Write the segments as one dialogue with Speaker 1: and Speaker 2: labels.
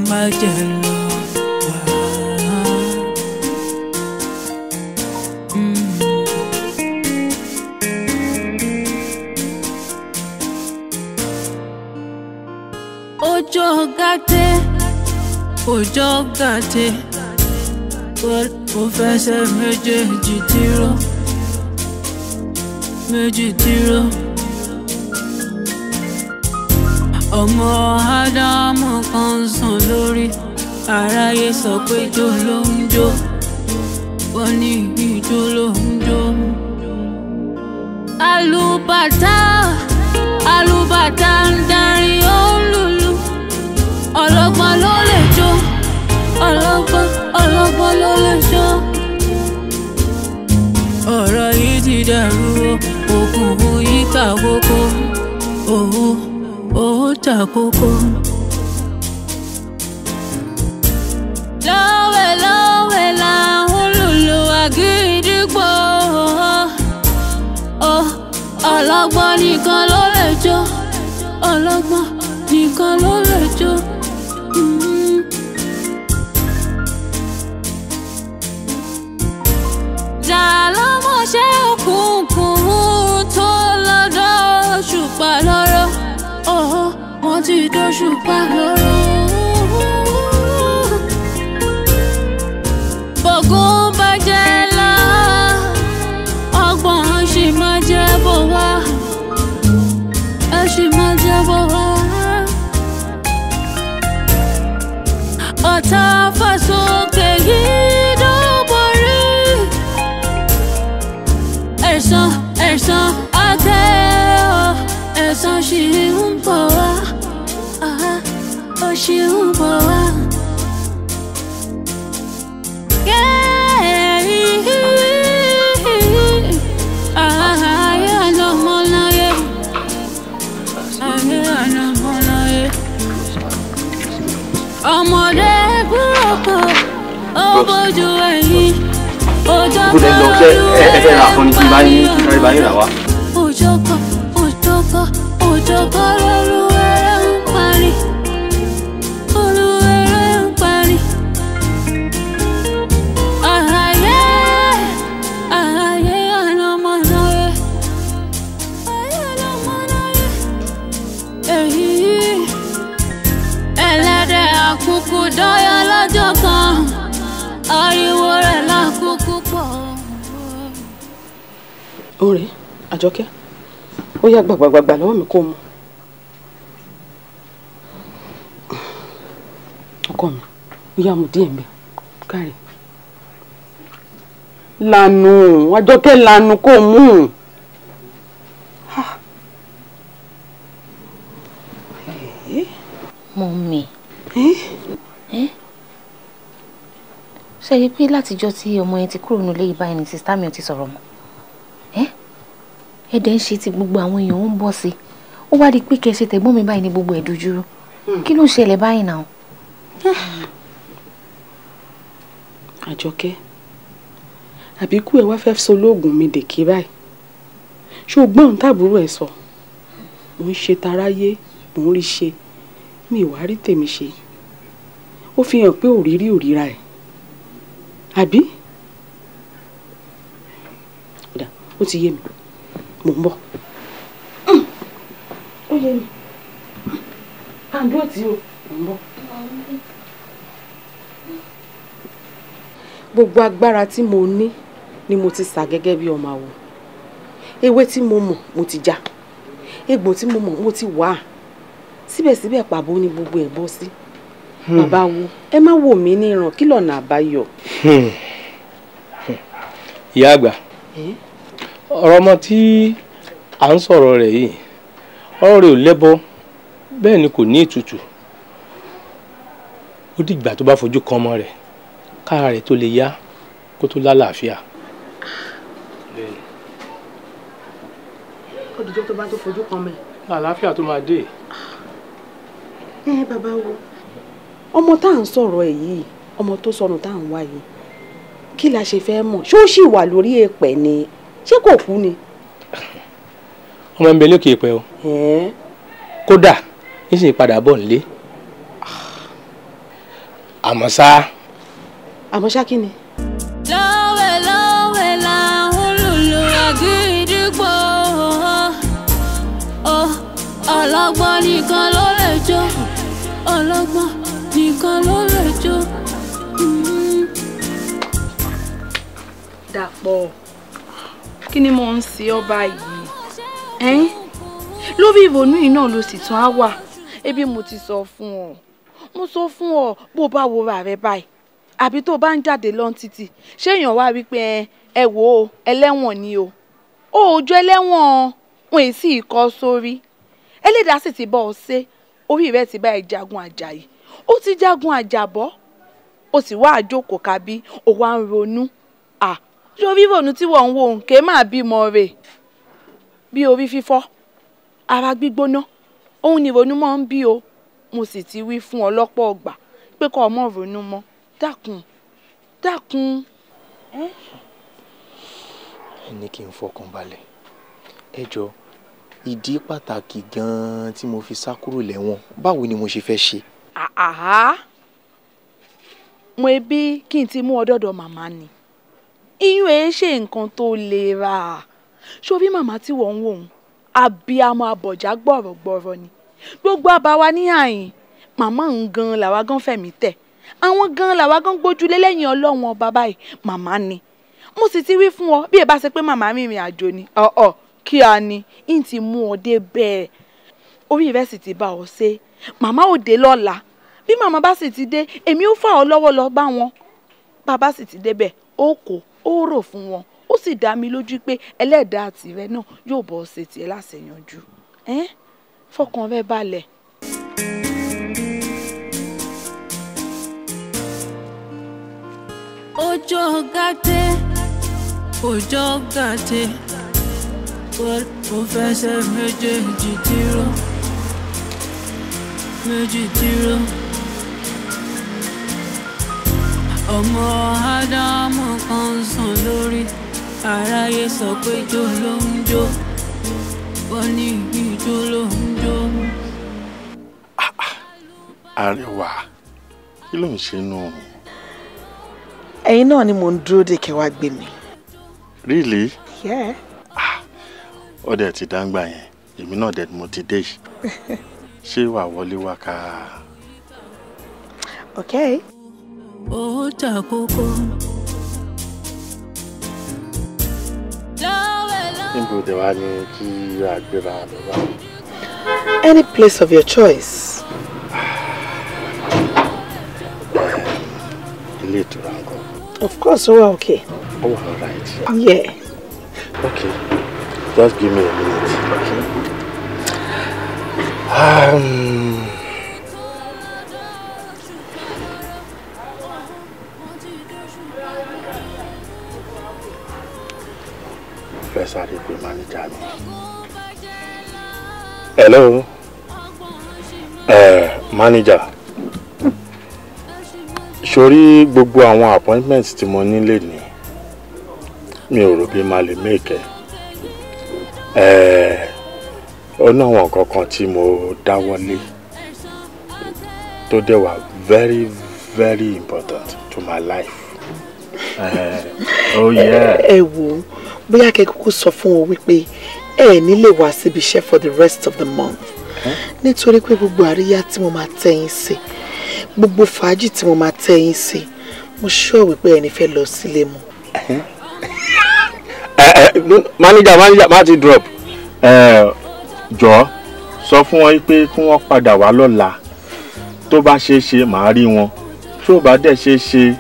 Speaker 1: má jẹ lọ. Ọjọ́ gàtẹ́, ọjọ́ gàtẹ́, ó fẹsẹ̀ méjèèjì tìró, méjì tìró. Ọmọ Ádámù kan sùn lórí, aráyé sọ pé jó ló ń jó, wọ́n ní ijó ló ń jó. Àlùbàtà, àlùbàtà ń darí ó ń lùlù, ọlọ́gbọ́n ló lè jó, ọlọ́gbọ́n, ọlọ́gbọ́n ló lè jó. Ọ̀rọ̀ yìí ti dàrú o, òkùnkùn yìí kà kókó, òwò ó ta kókó. Lọ́wẹ̀ lọ́wẹ̀ là ń lùlù àgídìgbò. Ọlọ́gbọ́n nìkan ló lè jó, ọlọ́gbọ́n nìkan ló lè jó. Dàlọ́mọṣẹ́ òkùnkùn tó lọ́dọ̀ òṣùpá lọ́rọ̀. Wọ́n ti dóṣùpá lọ́rọ̀. Bọ̀gún bá jẹ́ lá, ọgbọ̀n ṣì máa jẹ́ bọ̀ wá. Ẹ ṣì máa jẹ́ bọ̀ wá. Ọ̀tá fàsókè yìí dóborí. Ẹ̀san ẹ̀san àtẹ ọ̀, ẹ̀san ṣì ń bọ̀ wá. Ó ṣì ń bọ̀ wá. Ayé àlọ́mọláyé. Ayé àlọ́mọláyé. Ọmọdé burúkú, ó bójú ẹ̀yìn. Ọjọ́
Speaker 2: Kó lè lọ ṣe ẹ fẹ́ ra fún ni kí n bá yín kí n sáré bá yín rà wá.
Speaker 1: Òjò kan, òjò kan, òjò kan lólúwẹ̀rẹ̀ ń parí. Olúwẹ̀rẹ̀ ń parí. Àlàyé, àlàyé àlọ́mọláyé. Ayé àlọ́mọláyé. Èyí ẹlẹ́dẹ̀ àkúkú dọ́yọ̀ lọ́jọ́ kan. Ariwo rẹ̀ lákúkú pọ̀.
Speaker 3: Ọ̀rẹ́ Àjọkẹ́, ó yá gbàgbàgbà lọ́wọ́ mi kó mu. Ọkọ mi, ó yá mu díẹ̀ mbẹ́, káre. Lànà Àjọkẹ́ lànà kó mú.
Speaker 4: Mummy, ṣe rí i pé látijọ́ tí ọmọ yẹn ti kúrò nílé yìí báyìí ni sista mi ò ti sọ̀rọ̀ mọ́. Ẹ dẹ̀ ń ṣe ti gbogbo àwọn èèyàn ń bọ̀ sí. Ó wá di pé kẹ́ ṣe tẹ̀gbọ́n mi báyìí ní gbogbo ẹ̀ dojúrú. Kí ló ń ṣẹlẹ̀ báyìí náà?
Speaker 3: Àjọkẹ́, àbíkú ẹ wá fẹ́ solóògùn mi dèké báyìí. Ṣé o gbọ́n tàbúrò ẹ sọ? Mò ń ṣe taráyé, mò ń rí ṣe, mi ì wá rí tèmi ṣe. Ó fi hàn pé òrírí òríra ẹ̀. Àbí? Ó ti yé mi. Mò ń bọ̀. Ó yé mi. Àǹdó tí o, mò ń bọ̀. Gbogbo agbára tí mo ní ni mo ti sà gẹ́gẹ́ bí ọmọ àwọ̀. Ewé tí mo mọ̀ mo ti já. Egbò tí mo mọ̀ mo ti wà. Síbẹ̀síbẹ̀ pàbó ni gbogbo ẹ̀ bọ́ sí. Bàbá wo, ẹ má wò mí ní ìran, kí lọ̀nà àbáyọ.
Speaker 5: Ìyá àgbà, ọ̀rọ̀ ọmọ tí à ń sọ̀rọ̀ rẹ̀ yìí, ọ̀rọ̀ rẹ̀ ò lẹ́bọ, bẹ́ẹ̀ ni kò ní ètùtù. Ó dìgbà tó bá fojú kan ọmọ rẹ̀, kára rẹ̀ tó lè yá kó tó lálàáfíà.
Speaker 3: Ó dìjọ́ tó bá tó fojú kan mẹ́.
Speaker 5: Àlàáfíà tó máa dé.
Speaker 3: Ẹ bàbá wo, ọmọ tá à ń sọ̀rọ̀ ẹ̀ yìí, ọmọ tó sọnù tá à ń wá yìí, kí la ṣe fẹ́ mọ̀? Ṣé ó ṣì wà lórí èèpẹ̀ ni? Ṣé kò kú ni?
Speaker 5: Ọmọ ń bẹ lókè èèpẹ̀ o. Kódà nísìnyí padà bọ̀ nílé. Àmọ́ ṣá.
Speaker 3: Àmọ́ ṣá kí ni?
Speaker 1: Lọ́wẹ̀ lọ́wẹ̀ làwọn lùlù àgídìgbò. Ọlọ́gbọ́n nìkan ló lè jó. Ọlọ́gbọ́n nìkan ló lè jó.
Speaker 6: Dàpọ̀, kí ni mo ń ṣe ọ́ báyìí? Ẹ́n, lórí ìrònú yìí náà ló sì tún á wà. Ebi mo ti sọ fún ọ. Mo sọ fún ọ bó o bá wo ra rẹ báyìí. Àbí tó o bá ń jáde lọ títì, ṣé èèyàn wá wí pé ẹ wò ó, ẹlẹ́wọ̀n ni o. Ó ojú ẹlẹ́wọ̀n wọn èyí sì kọ́ sórí. Ẹlẹ́dàá sì ti bọ́ ọ ṣe, orí rẹ ti bá ẹ jagun àjàyè. Ó ti jagun àjàbọ́, ó sì wá àjókòó kábí, ó wá ń ronú. À, lórí ìrònú tí wọ́n ń wo òǹkè máa bímọ rè. Bí orí fífọ́, ara gbígbóná, òun ni ìrònú máa ń bí o. Mo sì ti wí fún ọ lọ́pọ̀ ọgbà pé kó o má ronú mọ́. Dákun, dákun.
Speaker 7: Ẹ ní kí n fọkàn balẹ̀. Ẹ jọ, ìdí pàtàkì gan-an tí mo fi sá kúrò lẹ́wọ̀n, báwo ni mo ṣe fẹ́ ṣe?
Speaker 6: Àhá, mo ebi kí n ti mú ọ dọ́dọ̀ màmá ni. Iyún ẹ ṣe nǹkan tó le rà. Ṣó bí màmá tí wọ́n ń wò ó, abiyamọ abọ̀já gbọ̀rọ̀gbọ̀rọ̀ ni. Gbogbo àbáwá ní àyìn, màmá ń gan làwa gan fẹ̀mí tẹ̀. Àwọn gan làwa gan gbójúlé lẹ́yìn Ọlọ́run ọba báyìí, màmá ni. Mo sì ti wí fún ọ bí ẹ bá ṣe pé màmá rìnrìn àjò ni. Ọ̀ọ̀ kí a ní, ń ti mú ọ dé bẹ́ẹ̀. Orí rẹ sì ti bá ọ ṣe. Màmá ò dé lọ́la. Bí màmá bá sì ti dé, èmi ó fà ọ́ lọ́wọ́ lọ bá wọn. Bàbá sì ti débẹ̀, ó kó, ó rò fún wọn. Ó sì dá mi lójú pé ẹlẹ́dàá tìrẹ náà yóò bọ́ ṣe tiẹ̀ láṣẹyanjú. Ẹ́n, fọkàn rẹ balẹ̀.
Speaker 1: Ojo gàtẹ́, ojo gàtẹ́, ó fẹsẹ̀ méjèèjì tìró, méjì tìró. Ọmọ Ádámù kan sùn lórí, aráyé sọ pé jó ló ń jó, wọ́n ní ijó ló ń jó.
Speaker 8: Arẹwà, kí ló ń ṣe nù?
Speaker 9: Ẹ̀yin náà ni mò ń dúró dè kẹ́ wá gbé mi.
Speaker 8: Really?
Speaker 9: Yeah.
Speaker 8: Ó dẹ̀ ti dáńgbà yẹn, èmi náà dẹ̀ mo ti dé yìí. Ṣé wàá wọlé wá ká?
Speaker 9: Okay.
Speaker 1: Ó ta kókó.
Speaker 8: Níbo dẹ̀ wá ní kí a gbéra lọ bá?
Speaker 9: Any place of your choice.
Speaker 8: Ilé ìtura ńkọ́?
Speaker 9: Of course, ó wà okay.
Speaker 8: Ó wà alright.
Speaker 9: Yeah.
Speaker 8: Okay. Just give me a minute.
Speaker 9: Okay.
Speaker 8: Fẹ́ sáré pé manager mi. Hello. Manager. Sórí gbogbo àwọn appointments tí mo ní lénìí, mi ò rò bí màá lè make ẹ̀. Ó ní àwọn nǹkan kan tí mo dáwọ́lé tó dẹ̀ wà very very important to my life. Oh yeah.
Speaker 9: Ẹ wo, bóyá kẹ́ kúkú sọ fún wọn wípé ẹ ní lè wá síbi iṣẹ́ for the rest of the month. Nítorí pé gbogbo àríyá tí mo máa tẹ́ yín sí, gbogbo fàájì tí mo máa tẹ́ yín sí, mo sure wípé ẹni fẹ́ lọ sílé mu.
Speaker 8: Manager, manager, má ti drop. Jọ̀ọ́ sọ fún wọn pé kí wọ́n padà wá lọ́la. Tó bá ṣeé ṣe, màá rí wọn. Tó bá dẹ̀ ṣeé ṣe,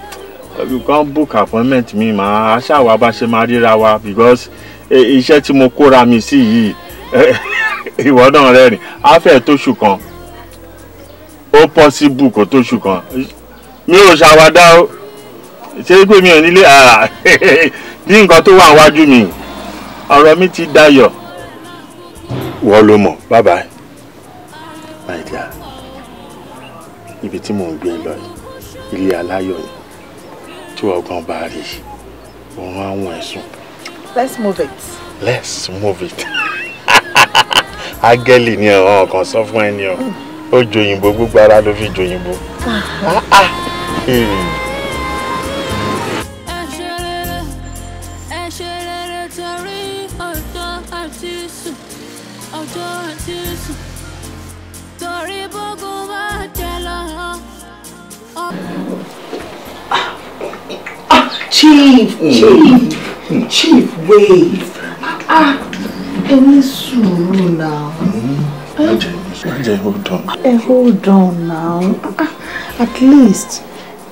Speaker 8: you can book appointment mi, màá ṣàwá bá ṣe máa ríra wa, because iṣẹ́ tí mo kóra mi sí yìí, ìwọ náà rẹ́rìn, á fẹ́ tóṣù kan. Ó possible kó tóṣù kan. Mi ò ṣàwàdà o. Ṣé pé mi ò nílé ní nǹkan tó wà níwájú mi, ọ̀rọ̀ mi ti dayọ̀. Wọ́n ló mọ̀. Bye bye. My dear, ibi tí mò ń gbé lọ yìí, ilé aláyọ̀ ni. Tí ọgbọ́n bá rí, òun àwọn ẹ̀sùn.
Speaker 9: Let's move it.
Speaker 8: Let's move it. Ágẹ́lì ni ẹ̀rọ kan sọ fún ẹni o. Ó joyìnbó, gbogbo ara ló fi joyìnbó. Ah, ah.
Speaker 1: Ẹ ṣe rere, ẹ ṣe rere torí ọjọ́ àti sùn, ọjọ́ àti sùn. Torí bógun bá jẹ lọ.
Speaker 9: Chief, Chief, Chief, wait. Ah, ẹ ní sùúrù now.
Speaker 8: Jẹ́ hold on.
Speaker 9: Ẹ hold on now. Ah, at least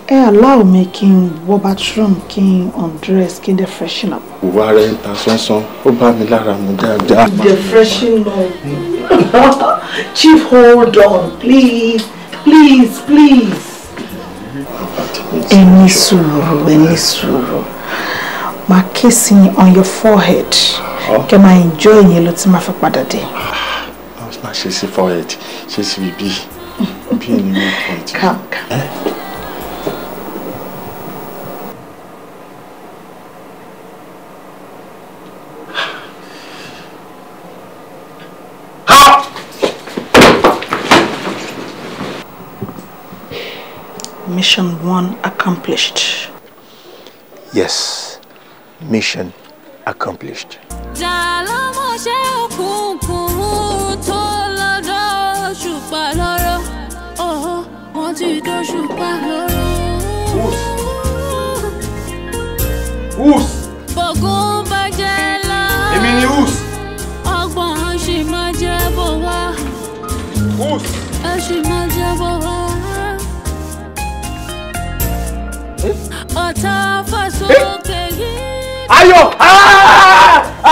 Speaker 9: ẹ allow me kí n wọ bathroom, kí n undress, kí n dẹ̀ freshen up.
Speaker 8: Ìwà rẹ̀ ń ta sánsán, ó bá mi lára mu dáadáa.
Speaker 9: Dẹ̀ freshen up. Chief, hold on, please, please, please. Ẹ ní sùúrù, ẹ ní sùúrù. Máa kiss yín on your forehead. Kẹ́ máa enjoy yẹn ló ti máa fi padà dé.
Speaker 8: Má ṣe sí forehead, ṣe sí bíbí. Bí ẹni mú point.
Speaker 9: Come, come. Mission 1 accomplished.
Speaker 7: Yes, mission accomplished.
Speaker 1: Jàlámọ̀ṣẹ́ òkùnkùn tó lọ́dọ̀ òṣùpá lọ́rọ̀. Ọ̀hún, wọ́n ti dóṣùpá lọ́rọ̀.
Speaker 2: Us.
Speaker 1: Bọ̀gún bá jẹ́ lọ.
Speaker 2: Èmi ni Us.
Speaker 1: Ọgbọ̀n ṣì máa jẹ́ bọ̀ wá.
Speaker 2: Us.
Speaker 1: Ẹ ṣì máa jẹ́ bọ̀ wá. Ọ̀tá fàsókè yìí.
Speaker 2: Ayọ̀!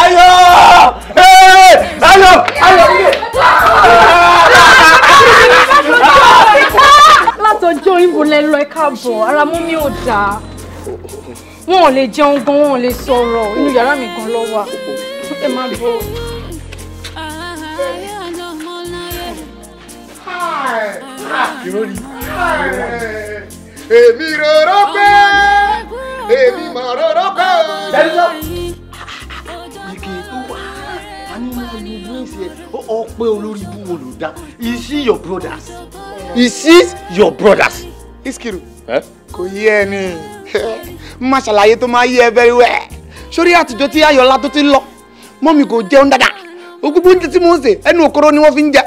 Speaker 2: Ayọ̀! Ayọ̀! Ayọ̀!
Speaker 6: Látọjọ́ ìbò lẹ lọ, ẹ káàbọ̀, ara mú mi ò dáa. Wọn ò lè jẹun gan, wọn ò lè sọ̀rọ̀, inú yàrá mi gan ló wà. Ẹ má bọ̀.
Speaker 10: Èmi rọrọ pé èmi mà rọrọ pé.
Speaker 11: Ike tó wà á ní máa lu wíńsì ẹ ọ pé olórí ibú wo ló dá. He see your brothers. He sees your brothers.
Speaker 10: Iskiru, kò yé ẹ ní má ṣàlàyé tó máa yé ẹ very well. Sórí àtijọ́ tí Ayọ̀lá tó ti lọ, mọ́mì kò jẹun dáadáa. Gbogbo oúnjẹ tí mò ń sè, ẹnu òkoro ni wọ́n fi ń jẹ.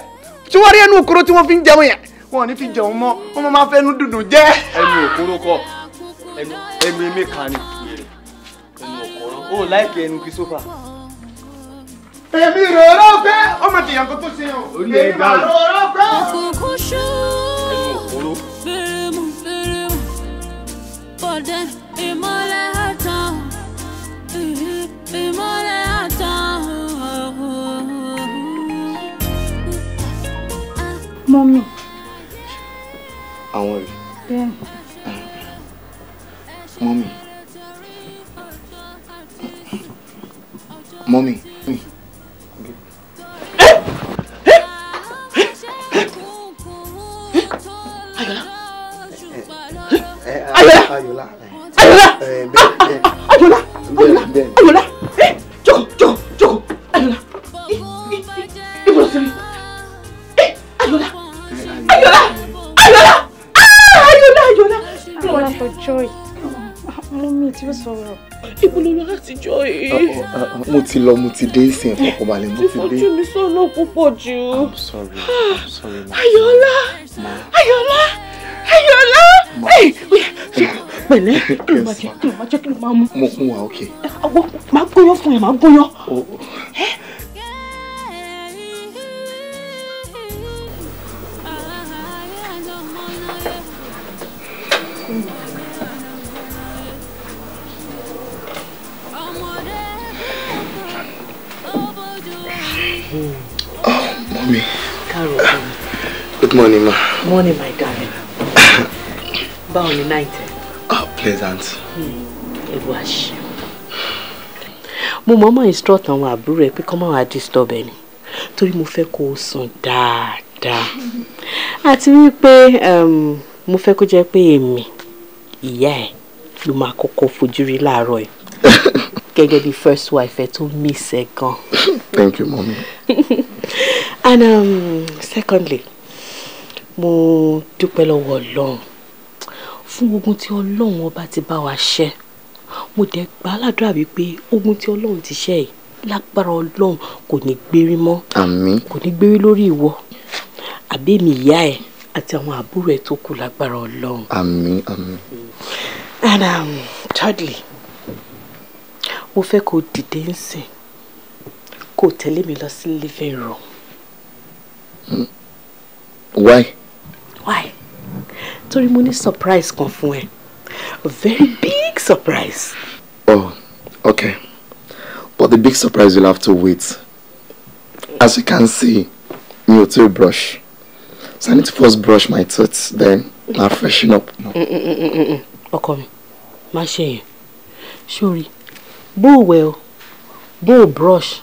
Speaker 10: Tí wọ́n rí ẹnu òkoro tí wọ́n fi ń jẹun yẹn, wọn ò ní fi jẹun mọ́, wọ́n máa fẹ́nu dùndùn jẹ́.
Speaker 2: Ẹnu òkoro kọ́, ẹnu Emeka ni ẹnu òkoro. Ó láìkí ẹnu Christopher.
Speaker 10: Èmi rọrọ pé ọmọ tìyàn kan tó ṣe o.
Speaker 2: Orí ẹ
Speaker 10: Èmi mà
Speaker 2: dàrú.
Speaker 10: rọrọ pé.
Speaker 1: Òkùnkùn ṣú.
Speaker 2: Ẹnu òkoro.
Speaker 1: Fírímù fírímù. Bọ̀dẹ̀ ìmọ́lẹ̀ àtàn. Ìmọ́lẹ̀ àtàn.
Speaker 6: Mọ́mì.
Speaker 7: Àwọn rẹ̀.
Speaker 6: Bẹ́ẹ̀ni.
Speaker 7: Mọ́mì. Mọ́mì.
Speaker 3: Ayọ̀lá.
Speaker 7: Ayọ̀lá.
Speaker 3: Ayọ̀lá. Ayọ̀lá. Ayọ̀lá. Jókòó, jókòó, jókòó. Ayọ̀lá. Ibo ló ti rí? Ayọ̀lá. Ayọ̀lá. Ayọ̀lá. Ayọ̀lá, Ayọ̀lá.
Speaker 6: Látọjọ́ yìí, mọ́mì tí ó sọ̀rọ̀.
Speaker 3: Ibo ló lọ láti jọ yìí?
Speaker 7: Mo ti lọ, mo ti dé ìsìn ìfọkànbalẹ̀, mo ti dé.
Speaker 3: Ojú mi sọ̀nà púpọ̀ jù.
Speaker 7: I'm sorry, I'm sorry ma.
Speaker 3: Ayọ̀lá. Ayọ̀lá. Ayọ̀lá. Pẹ̀lẹ́, kí ló máa jẹ? Kí ló máa jẹ? Kí ló máa mú?
Speaker 7: Mo kún wa, okay.
Speaker 3: Ọwọ́ máa gúnyán fún ẹ, máa gúnyán.
Speaker 7: Mommy.
Speaker 12: Carol.
Speaker 7: Good morning, ma.
Speaker 12: Morning, my darling. Báwo ni night ẹ?
Speaker 7: Ah, pleasant.
Speaker 12: Olúwa ṣeun. Mo mọ̀ọ́mọ̀ instruct àwọn àbúrò ẹ pé kọ́ máa wá disturb ẹ ni. Torí mo fẹ́ kó o sùn dáadáa. Àti wípé mo fẹ́ kó jẹ́ pé èmi, ìyá ẹ̀, ló máa kọ́kọ́ fojú rí láàárọ̀ ẹ̀. Gẹ́gẹ́ bí first wife ẹ tó miss ẹ gan.
Speaker 7: Thank you, mommy.
Speaker 12: And secondly, mo dúpẹ́ lọ́wọ́ Ọlọ́run fún ogun tí Ọlọ́run ọba ti bá wa ṣẹ́. Mo dẹ̀ gbà á ládùúrà wípé ogun tí Ọlọ́run ti ṣẹ́ yìí lágbára Ọlọ́run kò ní gbérí mọ́.
Speaker 7: Àmín.
Speaker 12: Kò ní gbérí lórí ìwọ àbí èmi ìyá ẹ àti àwọn àbúrò ẹ tó kù lágbára Ọlọ́run.
Speaker 7: Àmín, àmín.
Speaker 12: And thirdly, mo fẹ́ kó dìde ńsìn kó tẹ̀lé mi lọ sí living room.
Speaker 7: Why?
Speaker 12: Why? Torí mo ní surprise kan fún ẹ. A very big surprise.
Speaker 7: Oh, okay. But the big surprise will have to wait. As you can see, mi ò tíì brush. So I need to first brush my teeth, then I'll freshen up.
Speaker 12: Ọkọ mi, má ṣe yẹn. Sórí, bó o wẹ̀ o, bó o brush,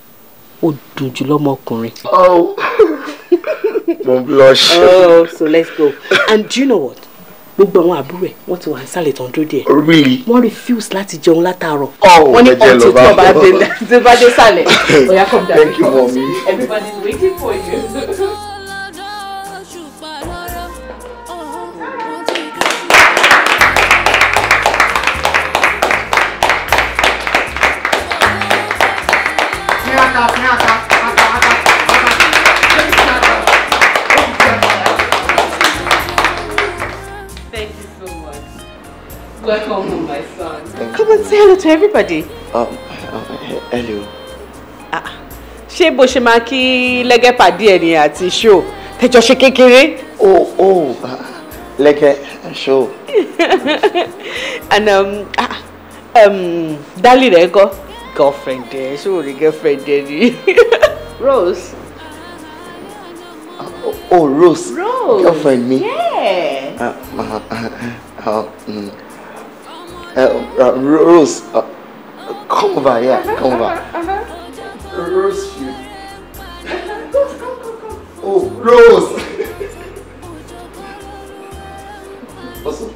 Speaker 12: ó dùn jù lọ́mọkùnrin.
Speaker 7: Oh, mo blush.
Speaker 12: Oh, so let's go. And do you know what? Gbogbo àwọn àbúrò ẹ̀ wọ́n ti wà nísàlẹ̀ tán dúró díẹ̀.
Speaker 7: Really?
Speaker 12: Wọ́n refuse láti jẹun látàárọ̀.
Speaker 7: Oh,
Speaker 12: wọ́n ní
Speaker 7: ẹ jẹ́ lọ
Speaker 12: ọ̀tún
Speaker 7: bá
Speaker 12: tí ọba
Speaker 7: wọn.
Speaker 12: dé tí bá dé sàlẹ̀. Oya, come down.
Speaker 7: Thank you, mommy.
Speaker 12: Everybody's waiting for you. Thank you so much. Welcome home, my son. Come and say hello to everybody.
Speaker 7: Hello.
Speaker 12: Ṣé bó ṣe máa kí lẹ́gẹ́ pàdé ẹ̀ ni àti ṣó tẹjọ ṣe kékeré?
Speaker 7: Oh, Lẹ́gẹ́, ṣó.
Speaker 12: And dálì rẹ̀ ńkọ́? Girlfriend ẹ̀, ṣó o rí girlfriend ẹ̀ ni? Rose.
Speaker 7: Oh, Rose.
Speaker 12: Rose.
Speaker 7: Girlfriend mi.
Speaker 12: Yeah.
Speaker 7: Rose, come over here. Come over. Rose, you.
Speaker 12: Come.
Speaker 7: Oh, Rose. What's up?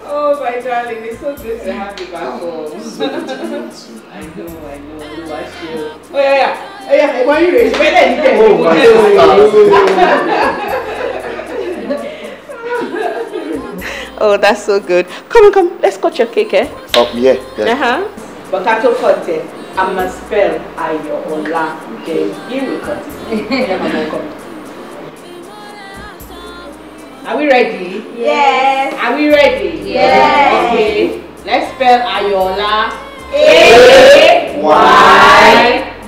Speaker 3: Oh, my darling, it's so good to have you back home.
Speaker 7: So good to be with you.
Speaker 3: I know. Oh, yeah. Oh, yeah. Why are you ready?
Speaker 7: Oh, my sister.
Speaker 12: Oh, that's so good. Come. Let's cut your cake, eh?
Speaker 7: Oh, yeah.
Speaker 12: Uh-huh. But Kato cut it. I must spell Ayola. Then you will cut it. Yeah, Mama, come. Are we ready?
Speaker 6: Yes.
Speaker 3: Are we ready?
Speaker 6: Yes.
Speaker 3: Okay. Let's spell Ayola.
Speaker 6: A
Speaker 3: Y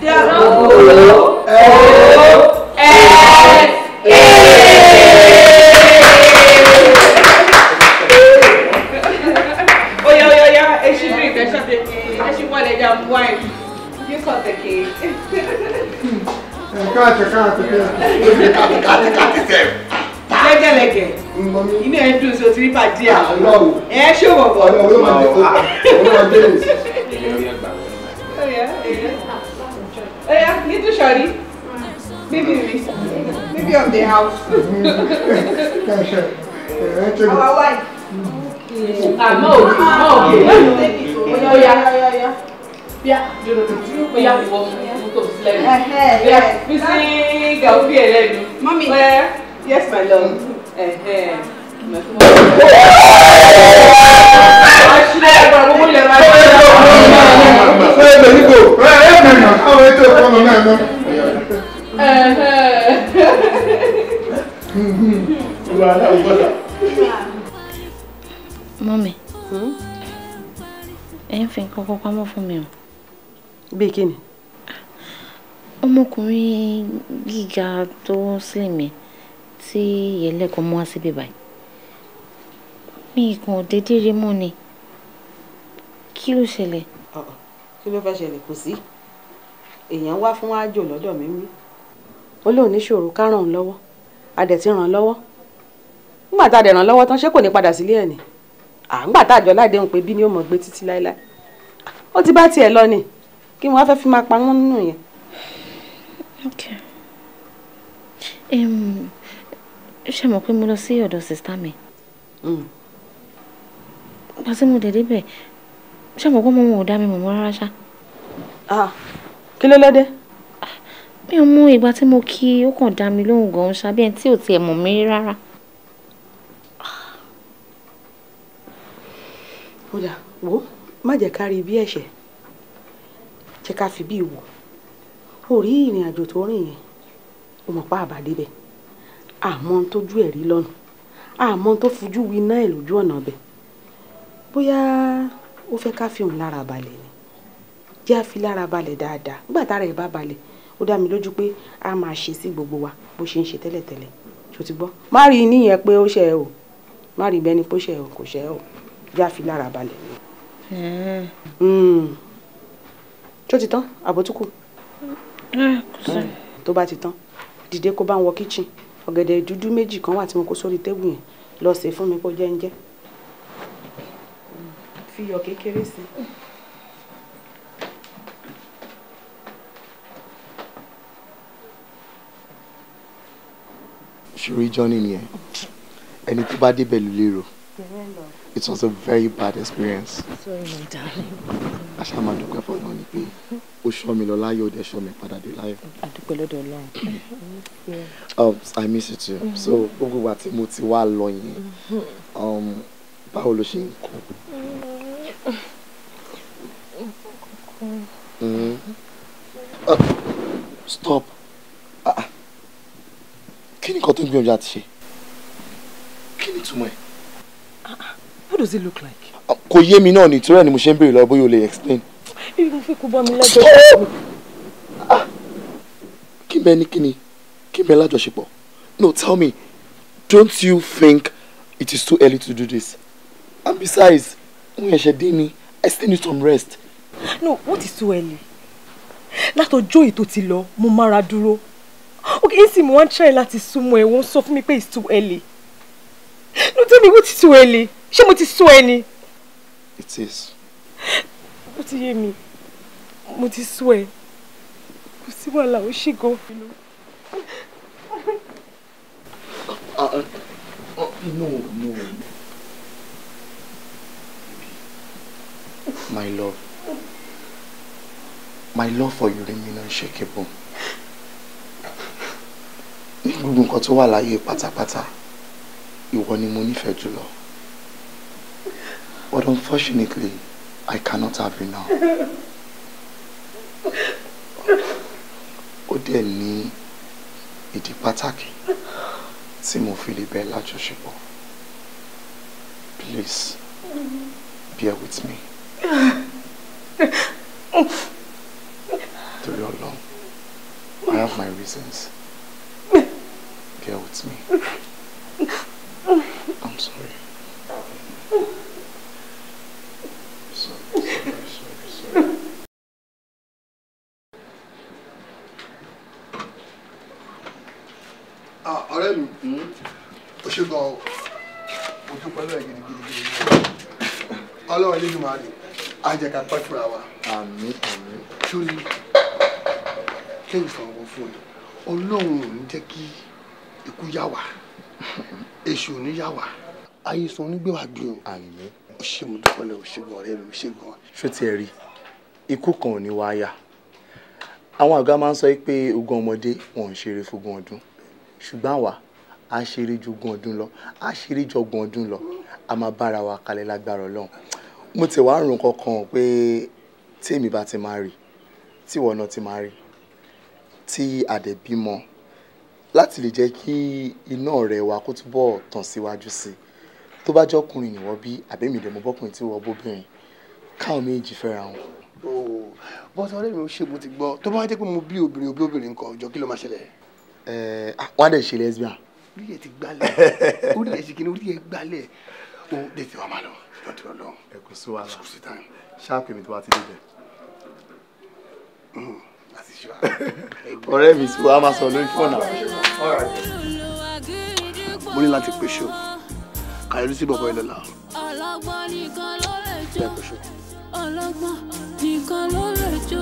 Speaker 3: O O S A. Oh yeah. And she drink. And she want to jam wine. You cut the cake.
Speaker 10: Cut.
Speaker 3: Lẹ́gẹ̀lẹ́gẹ̀. Inú ẹ̀ ń dùn sí o ti rí pàdé à. Ẹ ṣé wọ̀ bọ̀. Oya, little shawty. Baby mi. Baby of the house.
Speaker 6: Our wife.
Speaker 3: Àmọ́ òkè. Oya. Bíá, oya ìwọ mú tó sí lẹ́nu. Oya, fi sí gàwúbí ẹ̀ lẹ́nu.
Speaker 6: Mọ́mí.
Speaker 3: Oya. Yes, my love.
Speaker 4: Mọ́mí, ẹ ń fi nǹkan kan pamọ́ fún mi o.
Speaker 3: Bí kí ni?
Speaker 4: Ọmọkùnrin gíga tó slim yẹn tí ìyẹlẹ́kan mú wá síbí báyìí, mi kàn déédéé rí mọ́ ni. Kí ló ṣẹlẹ̀?
Speaker 3: Kí ló fẹ́ ṣẹlẹ̀? Kò sí. Èèyàn wá fún àjò lọ́dọ̀ mi wí. Ó lóun níṣòro ká ràn án lọ́wọ́. A dẹ̀ ti ràn án lọ́wọ́. Nígbà tá a dẹ̀ ràn án lọ́wọ́ tán, ṣé kò ní padà sílé ẹ̀ ni? À ń gbà tá a jọ ládéhùn pé bí ni ó mọ̀ gbé títí láéláé. Ó ti bá tiẹ̀ lọ ni. Kí wọ́n á fẹ́ fi máa pa wọ́n nínú yẹn.
Speaker 4: Okay. Ṣé mọ̀ pé mo lọ sí ọ̀dọ̀ sista mi? Ìgbà tí mo dẹ̀ débẹ̀, ṣé mọ̀ pé ọmọ wọn ò dá mi mọ̀ mọ́ rárá ṣá?
Speaker 3: Kí ló lóde?
Speaker 4: Mi ò mọ ìgbà tí mo kí ó kàn dá mi lóhùn gan-an ṣábí ẹni tí ò tiẹ̀ mọ̀ mí rí rárá.
Speaker 3: Ó dà wò, má jẹ́ ká rí bí ẹ̀ṣẹ̀, jẹ́ ká fi bí wò. Ó rí ìrìn àjò tó rìn yẹn, ó mọ̀ pa àbá débẹ̀. Àmọ́ ohun tójú ẹ̀ rí lọ́nà, àmọ́ ohun tó fojú winá ẹ̀ lójú ọ̀nà ọbẹ̀. Bóyá ó fẹ́ ká fi òun lára balẹ̀ ni. Jẹ́ á fi lára balẹ̀ dáadáa. Nígbà tára ẹ̀ bá balẹ̀, ó dá mi lójú pé a máa ṣe sí gbogbo wa bó ṣe ń ṣe tẹ́lẹ̀tẹ́lẹ̀. Ṣó ti gbọ́? Má rí i níyẹn pé ó ṣe ẹ o. Má rí i bẹ́ni pé ó ṣe ẹ o, kò ṣe ẹ o. Jẹ́ á fi lára balẹ̀ ni. Ṣó ti tán? Àbótúkù? Tó bá ti tán, dìde kó bá ń wọ kíchìn. Ọ̀gẹ̀dẹ̀ dúdú méjì kan wà tí mo kó sórí tébù yẹn. Lọ sè fún mi kó jẹ́ ń jẹ́. Fi iyọ̀ kékeré sí i.
Speaker 7: Ṣorí journey nìyẹn, ẹni tó bá débẹ̀ ló lérò. It was a very bad experience.
Speaker 12: Sorry, my darling.
Speaker 7: Aṣá máa dúpẹ́ fọ́nà ni pé ó ṣọ́ mi lọ láyọ̀, ó dẹ̀ ṣọ́ mi padà dé láyọ̀.
Speaker 12: A dúpẹ́ lọ́dọ̀ Ọlọ́run.
Speaker 7: I miss you too. So gbogbo ìgbà tí mo ti wá lọ yẹn, báwo ló ṣe ń kú? Stop. Kí ni nǹkan tó ń gbìyànjú àti ṣe? Kí ni ìtumọ̀ ẹ̀?
Speaker 13: What does it look like?
Speaker 7: Kò yé mi náà ni, torí ẹ̀ ni mo ṣe ń béèrè lọ bóyá o lè explain.
Speaker 13: Bíbí mo fẹ́ kó bá mi lájọṣepọ̀.
Speaker 7: Kí bẹ́ẹ̀ ni kíni? Kí bẹ́ẹ̀ lájọṣepọ̀? No, tell me, don't you think it is too early to do this? And besides, mo ṣẹ̀ṣẹ̀ dé ni, I still need some rest.
Speaker 13: No, what is too early? Látọjọ́ ètò ti lọ, mo mára dúró. Okay, nsìn mo wá ń try láti súnmọ́ ẹ, wọ́n sọ fún mi pé it's too early. No, tell me what is too early? Ṣé mo ti sú ẹ ni?
Speaker 7: It is.
Speaker 13: Ó ti yé mi. Mo ti sú ẹ. Kò sí wàhálà, ó ṣì gan.
Speaker 7: No, no. My love. My love for you remain unshakable. Ní gbogbo nǹkan tó wà láyé pátápátá, ìwọ ni mo nífẹ̀ẹ́ jùlọ. But unfortunately, I cannot have you now. Ó dẹ̀ ní ìdí pàtàkì tí mo fi lè bẹ́ẹ̀ lájọṣepọ̀. Please, bear with me. Torí Ọlọ́run, I have my reasons. Bear with me. I'm sorry. Sorry, sorry, sorry, sorry.
Speaker 14: Ọ̀rẹ́ mi, o ṣe gan o, mo dúpẹ́ lọ́wọ́ gidigidi. Ọlọ́run Elédùmarè á jẹ́ ká pẹ́ fúnra wa.
Speaker 7: Àmín, àmín.
Speaker 14: Sórí, kẹ́yìn sọ̀rọ̀ fún ẹ, Ọlọ́run ò ní jẹ́ kí ikú yá wa, èṣù ò ní yá wa, ayé sọ onígbé wa gbé o.
Speaker 8: Àmín.
Speaker 14: O ṣe, mo dúpẹ́ lọ́wọ́, o ṣe gan ọ̀rẹ́ mi, o ṣe gan.
Speaker 8: Ṣó tiẹ̀ rí, ikú kan ò ní wá yà. Àwọn àgbà máa ń sọ pé ogún ọmọdé wọn ò ń ṣeré fógún ọdún, ṣùgbọ́n àwa á ṣeré ju ogún ọdún lọ, á ṣeré ju ọgbọ̀n ọdún lọ, a máa bára wa kalẹ̀ lágbára Ọlọ́run. Mo ti wá rùn kankan pé tí èmi bá ti máa rí, tí ìwọ náà ti máa rí, tí a dẹ̀ bímọ, láti lè jẹ́ kí iná ọ̀rẹ́ wa kó túbọ̀ tàn síwájú sí i. Tó bá jọ́kùnrin nìwọ bí, àbẹ́mi dẹ̀ mo bọ́kùnrin tí wọ́n bóbìnrin, káwọn méjì fẹ́ra wọn.
Speaker 14: Bọ́sọ̀ ọ̀rẹ́ mi, ò ṣe, mo ti gbọ́. Tó bá jẹ́ pé mo bí obìnrin, òbí obìnrin nǹkan ọjọ́, kí ló máa ṣẹlẹ̀?
Speaker 7: Wọ́n á dẹ̀ ṣe lesbian.
Speaker 14: Orí ẹ̀ ti gbálẹ̀, orí ẹ̀ ṣe kí ni, orí ẹ̀ gbálẹ̀. Ó dẹ̀ ti wá máa lọ lọ́dọ̀ lọ.
Speaker 8: Ẹ kò sí wàhálà.
Speaker 14: Kò sí time.
Speaker 8: Ṣáàpù mi tó bá ti débẹ̀.
Speaker 14: Láti ṣe wá.
Speaker 7: Ọ̀rẹ́ mi sí wa máa sọ lórí fóònù.
Speaker 14: Mo ní láti pè ṣó kàyọ̀lú sí bọ̀bọ̀ ìlọ́la.
Speaker 1: Ọlọ́gbọ́n nìkan ló lè jó.
Speaker 14: Bẹ́ẹ̀ pè ṣó.
Speaker 1: Ọlọ́gbọ́n nìkan ló lè jó.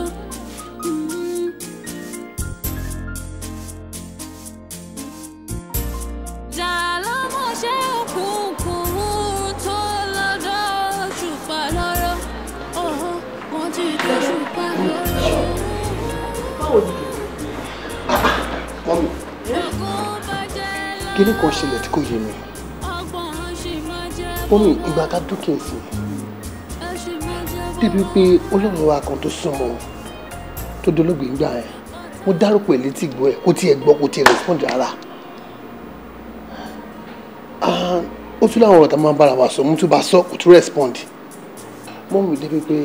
Speaker 1: Jàlámọ̀ṣẹ́ òkùnkùn tó lọ́dọ̀ ṣùpá lọ́rọ̀. Wọ́n ti tó ṣùpá lọ́rọ̀.
Speaker 3: Báwo ni?
Speaker 14: Mọ́mí, kíní kan ṣẹlẹ̀ tí kò yé mi. Mọ́mí, ìgbà tá a dúkìá sí débi pé Ọlọ́run wa kan tó súnmọ́ tó dolóògbé ń gbà ẹ̀, mo dárúkọ ẹ̀ létí ìgbọ́ ẹ̀, kò tiẹ̀ gbọ́, kò tiẹ̀ respond rárá. Ó tún láwọn ọ̀rọ̀ tá a máa ń bára wa sọ, mo tún bá sọ, kò tún respond. Mọ́mí, débi pé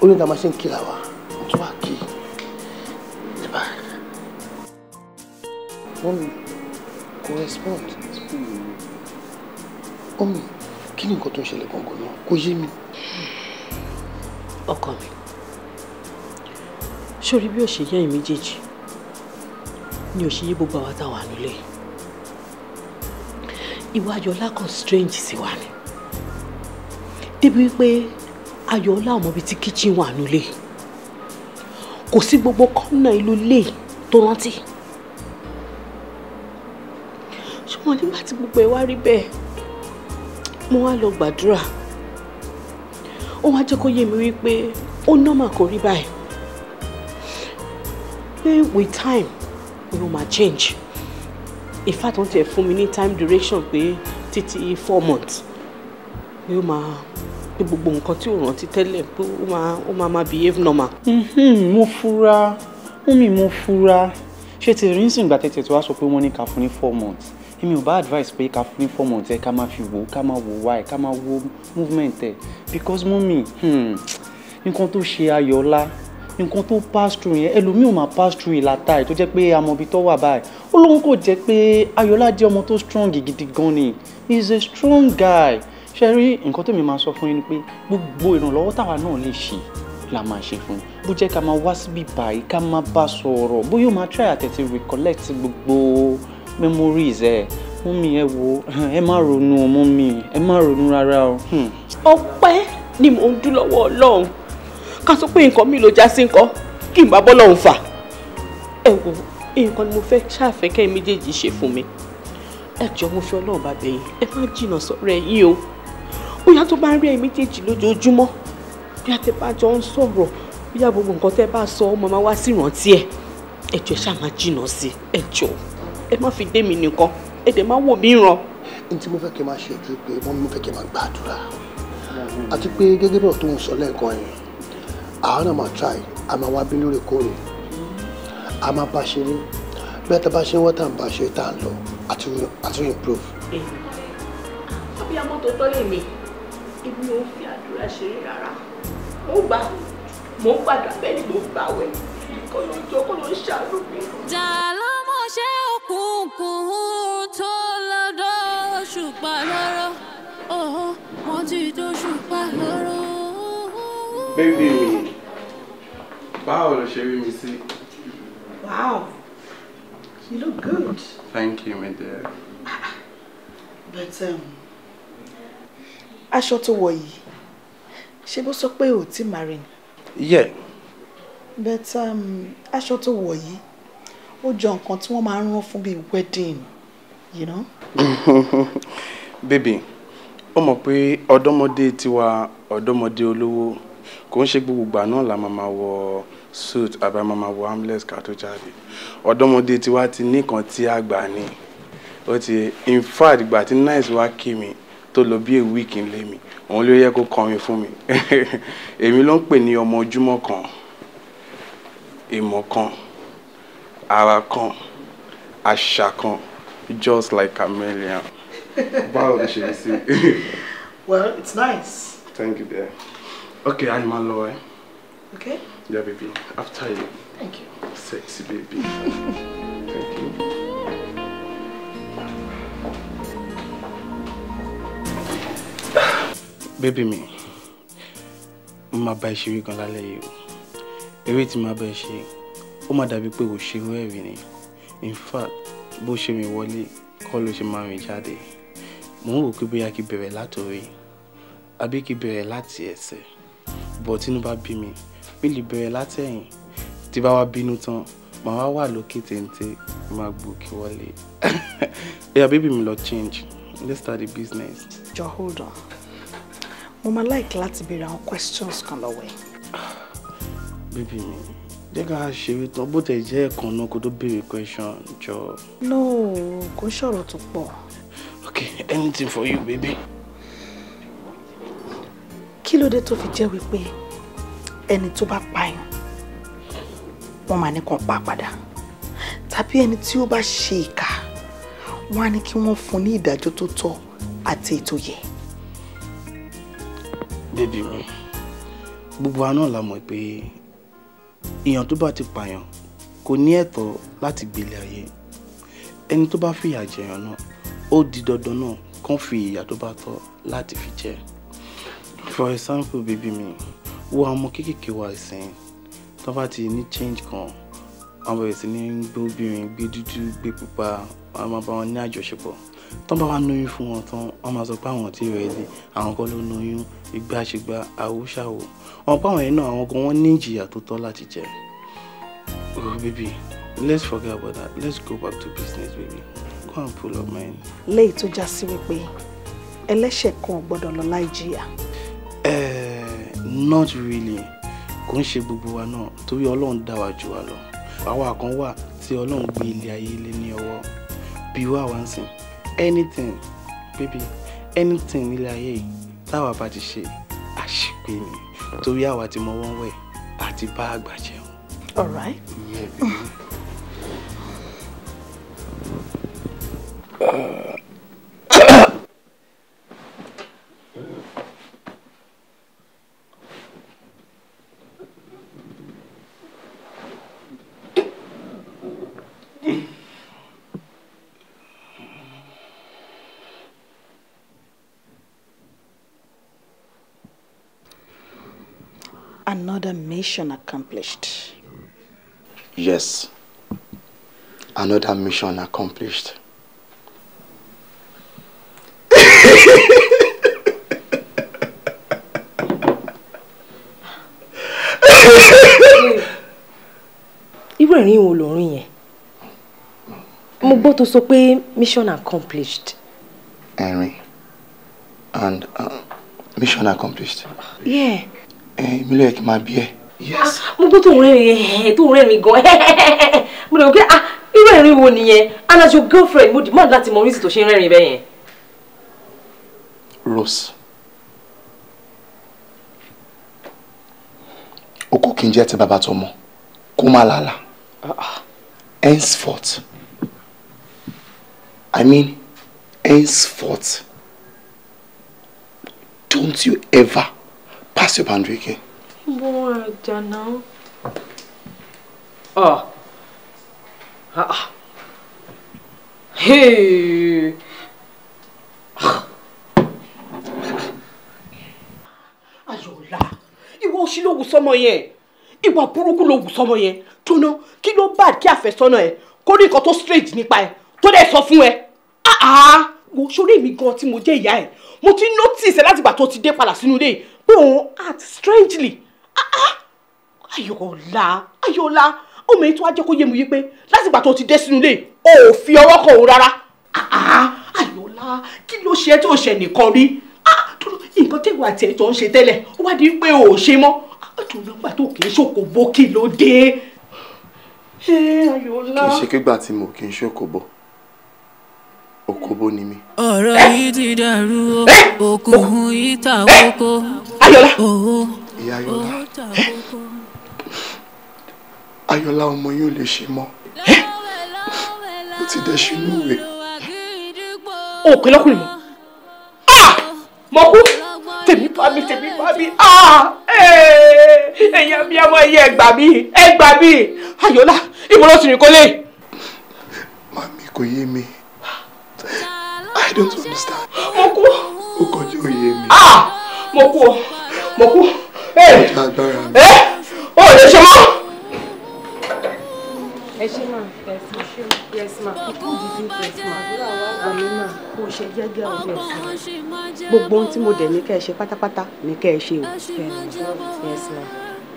Speaker 14: ó ní ká máa ṣe ń kíra wa, mo tún wá kí i. Mọ́mí, kò respond. Mọ́mí, kí ni nǹkan tó ń ṣẹlẹ̀ gangan náà? Kò yé mi.
Speaker 12: Ọkọ mi, sórí bí ó ṣe yẹ́ méjèèjì ni ò ṣe yé gbogbo àwa tá a wà nílé. Ìwà Ayọ̀ọ́lá kan strange sí wa ni. Débi wípé Ayọ̀ọ́lá ò mọ ibi tí kitchen wà nílé. Kò sí gbogbo kọ́nà ìlú ilé tó rántí. Ṣùgbọ́n nígbà tí gbogbo ẹ wá rí bẹ́ẹ̀, mo wá lọ gbàdúrà. Ó wá jẹ́ kó yé mi wípé ó normal kò rí báyìí. Pé with time, we will máa change. In fact, wọ́n ti ẹ̀ fún mi ní time duration pé títí 4 months. Pé ó máa pé gbogbo nǹkan tí ò rántí tẹ́lẹ̀ pé ó máa behave normal.
Speaker 15: Mo fura, mummy, mo fura. Ṣé ti rí nsìn ìgbà tètè tó wá sọ pé wọ́n ní ká fún ní 4 months? Èmi ò bá advice pé ká fún ní 4 months ẹ ká máa fi wò, ká máa wò wá ẹ, ká máa wo movement ẹ. Because mummy, nǹkan tó ṣe Ayọ̀ọ́lá, nǹkan tó pass through yẹn, ẹlòmíì ò máa pass through ìlàta ẹ̀ tó jẹ́ pé amọ̀bi tó wà báyìí. Ó lóun kò jẹ́ pé Ayọ̀ọ́lá jẹ́ ọmọ tó strong gidi gan ni. He is a strong guy. Ṣé rí nǹkan tèmi máa sọ fún yín ni pé gbogbo ìrànlọ́wọ́ táwa náà lè ṣe la máa ṣe fún un. Bó jẹ́ ká máa wá síbí báyìí, ká máa bá sọ̀rọ̀, bóyá ó máa try àtẹ̀tí recollect gbogbo memories ẹ̀. Mummy, ẹ wo, ẹ má ronú o, mummy, ẹ má ronú rárá o.
Speaker 12: Ọpẹ́ ni mò ń dún lọ́wọ́ Ọlọ́run. Ká sọ pé nǹkan mi ló já sí nǹkan kí n bá bọ́ lọ́hùn fà. Ẹ wo, nǹkan ni mo fẹ́ ṣàfẹ́ kẹ́ méjèèjì ṣe fún mi. Ẹ jọ̀ọ́, mo fi Ọlọ́run bá bẹ̀ yín, ẹ má jìnnà sọ̀rọ̀ ẹ yín o. Bóyá tó bá ń rí ẹ méjèèjì lójoojúmọ́, bí a tẹ bá jọ ń sọ̀rọ̀, bóyá gbogbo nǹkan tẹ́ bá sọ ó máa wá sí ìrántí ẹ̀. Ẹ jọ̀ọ́, ẹ ṣáà má jìnnà sí, ẹ jọ̀ọ́, ẹ má fi dé mi nìkan, ẹ dẹ̀ má wò mí ràn.
Speaker 14: N tí mo fẹ́ kí n máa ṣe ojú pé wọ́n mú fẹ́ kí n máa gbàdúrà, àti pé gẹ́gẹ́ bí ọ̀rọ̀ tó ń sọ lẹ́ẹ̀kan yẹn, àwọn náà máa try, a máa wá bí lóòrèkóòrè, a máa bá ṣeré, bí a ta bá ṣe ń wá tá à ń bá ṣe tá à ń lọ, àti improve.
Speaker 12: Abiyamọ tó tọ́ lè mi, èmi ò fi àdúrà ṣeré rárá. Mo gbà, mo ń gbàdúrà, bẹ́ẹ̀ ni mo gbà wẹ̀, kó ló jọ, kó ló ṣàánú mi.
Speaker 1: Jàlámọ̀ṣẹ́ òkùnkùn tó lọ́dọ̀ òṣùpá lọ́rọ̀, wọ́n ti dóṣùpá lọ́rọ̀.
Speaker 16: Baby mi, báwo ló ṣe rí mi sí?
Speaker 9: Wow, you look good.
Speaker 16: Thank you, my dear.
Speaker 9: But aṣọ tó wọ̀ yìí, ṣé bó sọ pé ò tí marry ni?
Speaker 16: Yeah.
Speaker 9: But aṣọ tó wọ̀ yìí, ó jọ nǹkan tí wọ́n máa ń rán fún bíi wedding, you know?
Speaker 16: Baby, ó mọ̀ pé ọ̀dọ́mọdé tiwa, ọ̀dọ́mọdé olówó, kò ń ṣe gbogbo ìgbà náà la máa wọ suit àbí máa máa wọ armless ká tó jáde. Ọ̀dọ́mọdé tiwa ti ní kan tí àgbà ni. Ó ti, in fact, ìgbà tí Nice wá kí mi tó lọ bí a week nílé mi, òun ló yẹ kó kọrin fún mi. Èmi ló ń pè ní ọmọ ojúmọ́ kan, ìmọ̀ kan, ara kan, àṣà kan, just like chameleon. Báwo ló ṣe rí sí?
Speaker 9: Well, it's nice.
Speaker 16: Thank you, dear. Okay, I'm my lawyer.
Speaker 9: Okay.
Speaker 16: Yeah, baby. After you.
Speaker 9: Thank you.
Speaker 16: Sexy baby. Thank you. Baby mi, mo máa bá ẹ ṣeré gan lálẹ́ yìí o. Eré tí màá bá ẹ ṣe, ó má dàbí pé kò ṣerú ẹ̀rí ni. In fact, bó ṣe rìn wọlé kọ́ ló ṣe máa rìn jáde. Mò ń rò pé bóyá kí bẹ̀rẹ̀ látòrí, àbí kí bẹ̀rẹ̀ láti ẹsẹ̀. But tínú bá bí mi, mi lè bẹ̀rẹ̀ látẹ̀yìn. Tí bá wá bínú tán, màá wá wà lókè téńté, máa gbòkè wọlé. Yeah, baby mi lọ change. Let's start the business.
Speaker 9: Jọ, hold on. Mo máa like láti béèrè àwọn questions kan lọ́wọ́ ẹ.
Speaker 16: Baby mi, Jẹ́ ká ṣeré tán, bó tẹ̀ jẹ́ ẹ̀kan náà kó tó béèrè question jọ.
Speaker 9: No, kò ṣọ̀rọ̀ tó pọ̀.
Speaker 16: Okay, anything for you, baby.
Speaker 9: Kí ló dé tó fi jẹ́ wípé ẹni tó bá pààyàn wọ́n máa ní kàn pa padà, tàbí ẹni tí ó bá ṣe ìkà wọ́n á ní kí wọ́n fún ní ìdájọ́ tó tọ́ àti ètò yẹ.
Speaker 16: Bébí mi, gbogbo wa náà la mọ̀ pé èèyàn tó bá ti pààyàn kò ní ẹ̀tọ́ láti gbélé ayé. Ẹni tó bá fìyà jẹyàn náà ó di dandan náà kàn fi ìyà tó bá tọ́ láti fi jẹ. For example, bébí mi, wo àwọn ọmọ kéékèèké wa ìsìn tó bá ti ní change kan, wọ́n bẹ̀rẹ̀ sí ní gbé obìnrin, gbé dúdú, gbé pupa, wọ́n máa bá wọn ní àjọṣepọ̀. Tó bá wá lóyún fún wọn tán, wọ́n máa sọ pé àwọn tí rẹ̀ lé, àwọn kan ló lóyún, ìgbà ṣègbà, àwòṣàwò. Àwọn pa àwọn yẹn náà, àwọn kan wọ́n ní ìjìyà tó tọ́ láti jẹ. Oh baby, let's forget about that. Let's go back to business, baby. Go and pull up, man.
Speaker 9: Léyìí tó já sí wípé ẹlẹ́ṣẹ̀ kan ò gbọ́dọ̀ lọ láì jìyà.
Speaker 16: Not really. Kò ń ṣe gbogbo wa náà torí Ọlọ́run dá wa jù wá lọ. Àwa kan wà tí Ọlọ́run gbé ilé ayé lé ní ọwọ́. Bí wà wá ń sìn, anything baby, anything nílé ayé yìí táwa bá ti ṣe àṣìpé ni torí àwa ti mọ wọ́n wẹ̀ àti bá àgbà jẹun.
Speaker 9: All right.
Speaker 16: Yeah, baby.
Speaker 9: Another mission accomplished.
Speaker 7: Yes, another mission accomplished.
Speaker 13: Irú ẹ̀rín wo ló ń rín yẹn? Mo gbọ́ tó sọ pé mission accomplished.
Speaker 7: Ẹ̀rín and mission accomplished.
Speaker 13: Yeah.
Speaker 7: Mi ló yẹ kí n máa bí ẹ.
Speaker 13: Yes. Mo gbọ́ tó ń rẹ́rìn tó ń rẹ́rìn gan. Mo lè rò pé ah irú ẹ̀rín wo nìyẹn? And as your girlfriend, mo demand láti mọ reason tó ṣe ń rẹ́rìn bẹ́ẹ̀ yẹn.
Speaker 7: Rose, o kò kí n jẹ́ ti bàbá tó mọ̀ kó má làálàá. Henceforth, I mean henceforth, don't you ever pass your boundary again.
Speaker 13: Boy, Jana. Oh. Ah. Hey.
Speaker 12: Ayọ̀lá, ìwọ òṣì ló wù sọ́mọ yẹn. Ìwà burúkú ló wù sọ́mọ yẹn. Tóná, kí ló bá kí àfẹ́sọ́nà ẹ̀ kó ní nǹkan tó strange nípa ẹ̀ tó dẹ̀ sọ fún ẹ. Ah, wo sórí èmi gan tí mo jẹ́ ìyá ẹ̀. Mo ti notice ẹ látìgbà tó ti dé padà sínú ilé yìí pé òun act strangely. Ayọ̀lá, Ayọ̀lá, ọmọ yìí tó wá jẹ́ kó yé mi wípé látìgbà tó ti dé sínú ilé o ò fi ọwọ́ kan òun rárá. Ayọ̀lá, kí ló ṣe tó ṣe nìkan rí? Nǹkan tí ìwà àti ẹ̀tọ́ ń ṣe tẹ́lẹ̀ ó wá di pé o ò ṣe mọ́. Àtúnlọ́gbà tó kì í ṣòkòbó kí ló dé? Ayọ̀lá.
Speaker 7: Kì í ṣe kígbà tí mo kì í ṣòkòbó, òkòbó ni mí.
Speaker 1: Ọ̀rọ̀ yìí ti dàrú o, òkùnkùn yìí ta kókó.
Speaker 12: Ayọ̀lá.
Speaker 7: Ìyá Ayọ̀lá. Ayọ̀lá ọmọ yóò lè ṣe mọ́. Ó ti dẹ̀ ṣinú ìwé.
Speaker 12: O ò pé lọ́kùnrin mọ́. Mo kú. Tèmi bá mi, tèmi bá mi. Ẹ̀yin abiyamọ ẹ̀yẹ ẹ gbà mí, ẹ gbà mí. Ayọ̀lá, ibo ló ti rìn kólé?
Speaker 7: Màmí kò yé mi. I don't understand.
Speaker 12: Mo kú.
Speaker 7: Ó kọjá òye mi.
Speaker 12: Mo kú o, mo kú.
Speaker 7: Ọjà agbára mi.
Speaker 12: Ó lè ṣe mọ́.
Speaker 13: Ẹ ṣé mà, yes ma, ikú dídí yes ma, àmì mà,
Speaker 3: kò ṣe jẹ́jẹ́ o. Gbogbo ohun tí mo dẹ̀ ní kẹ́ ẹ ṣe pátápátá ní kẹ́ ẹ ṣe o.
Speaker 13: Yes ma,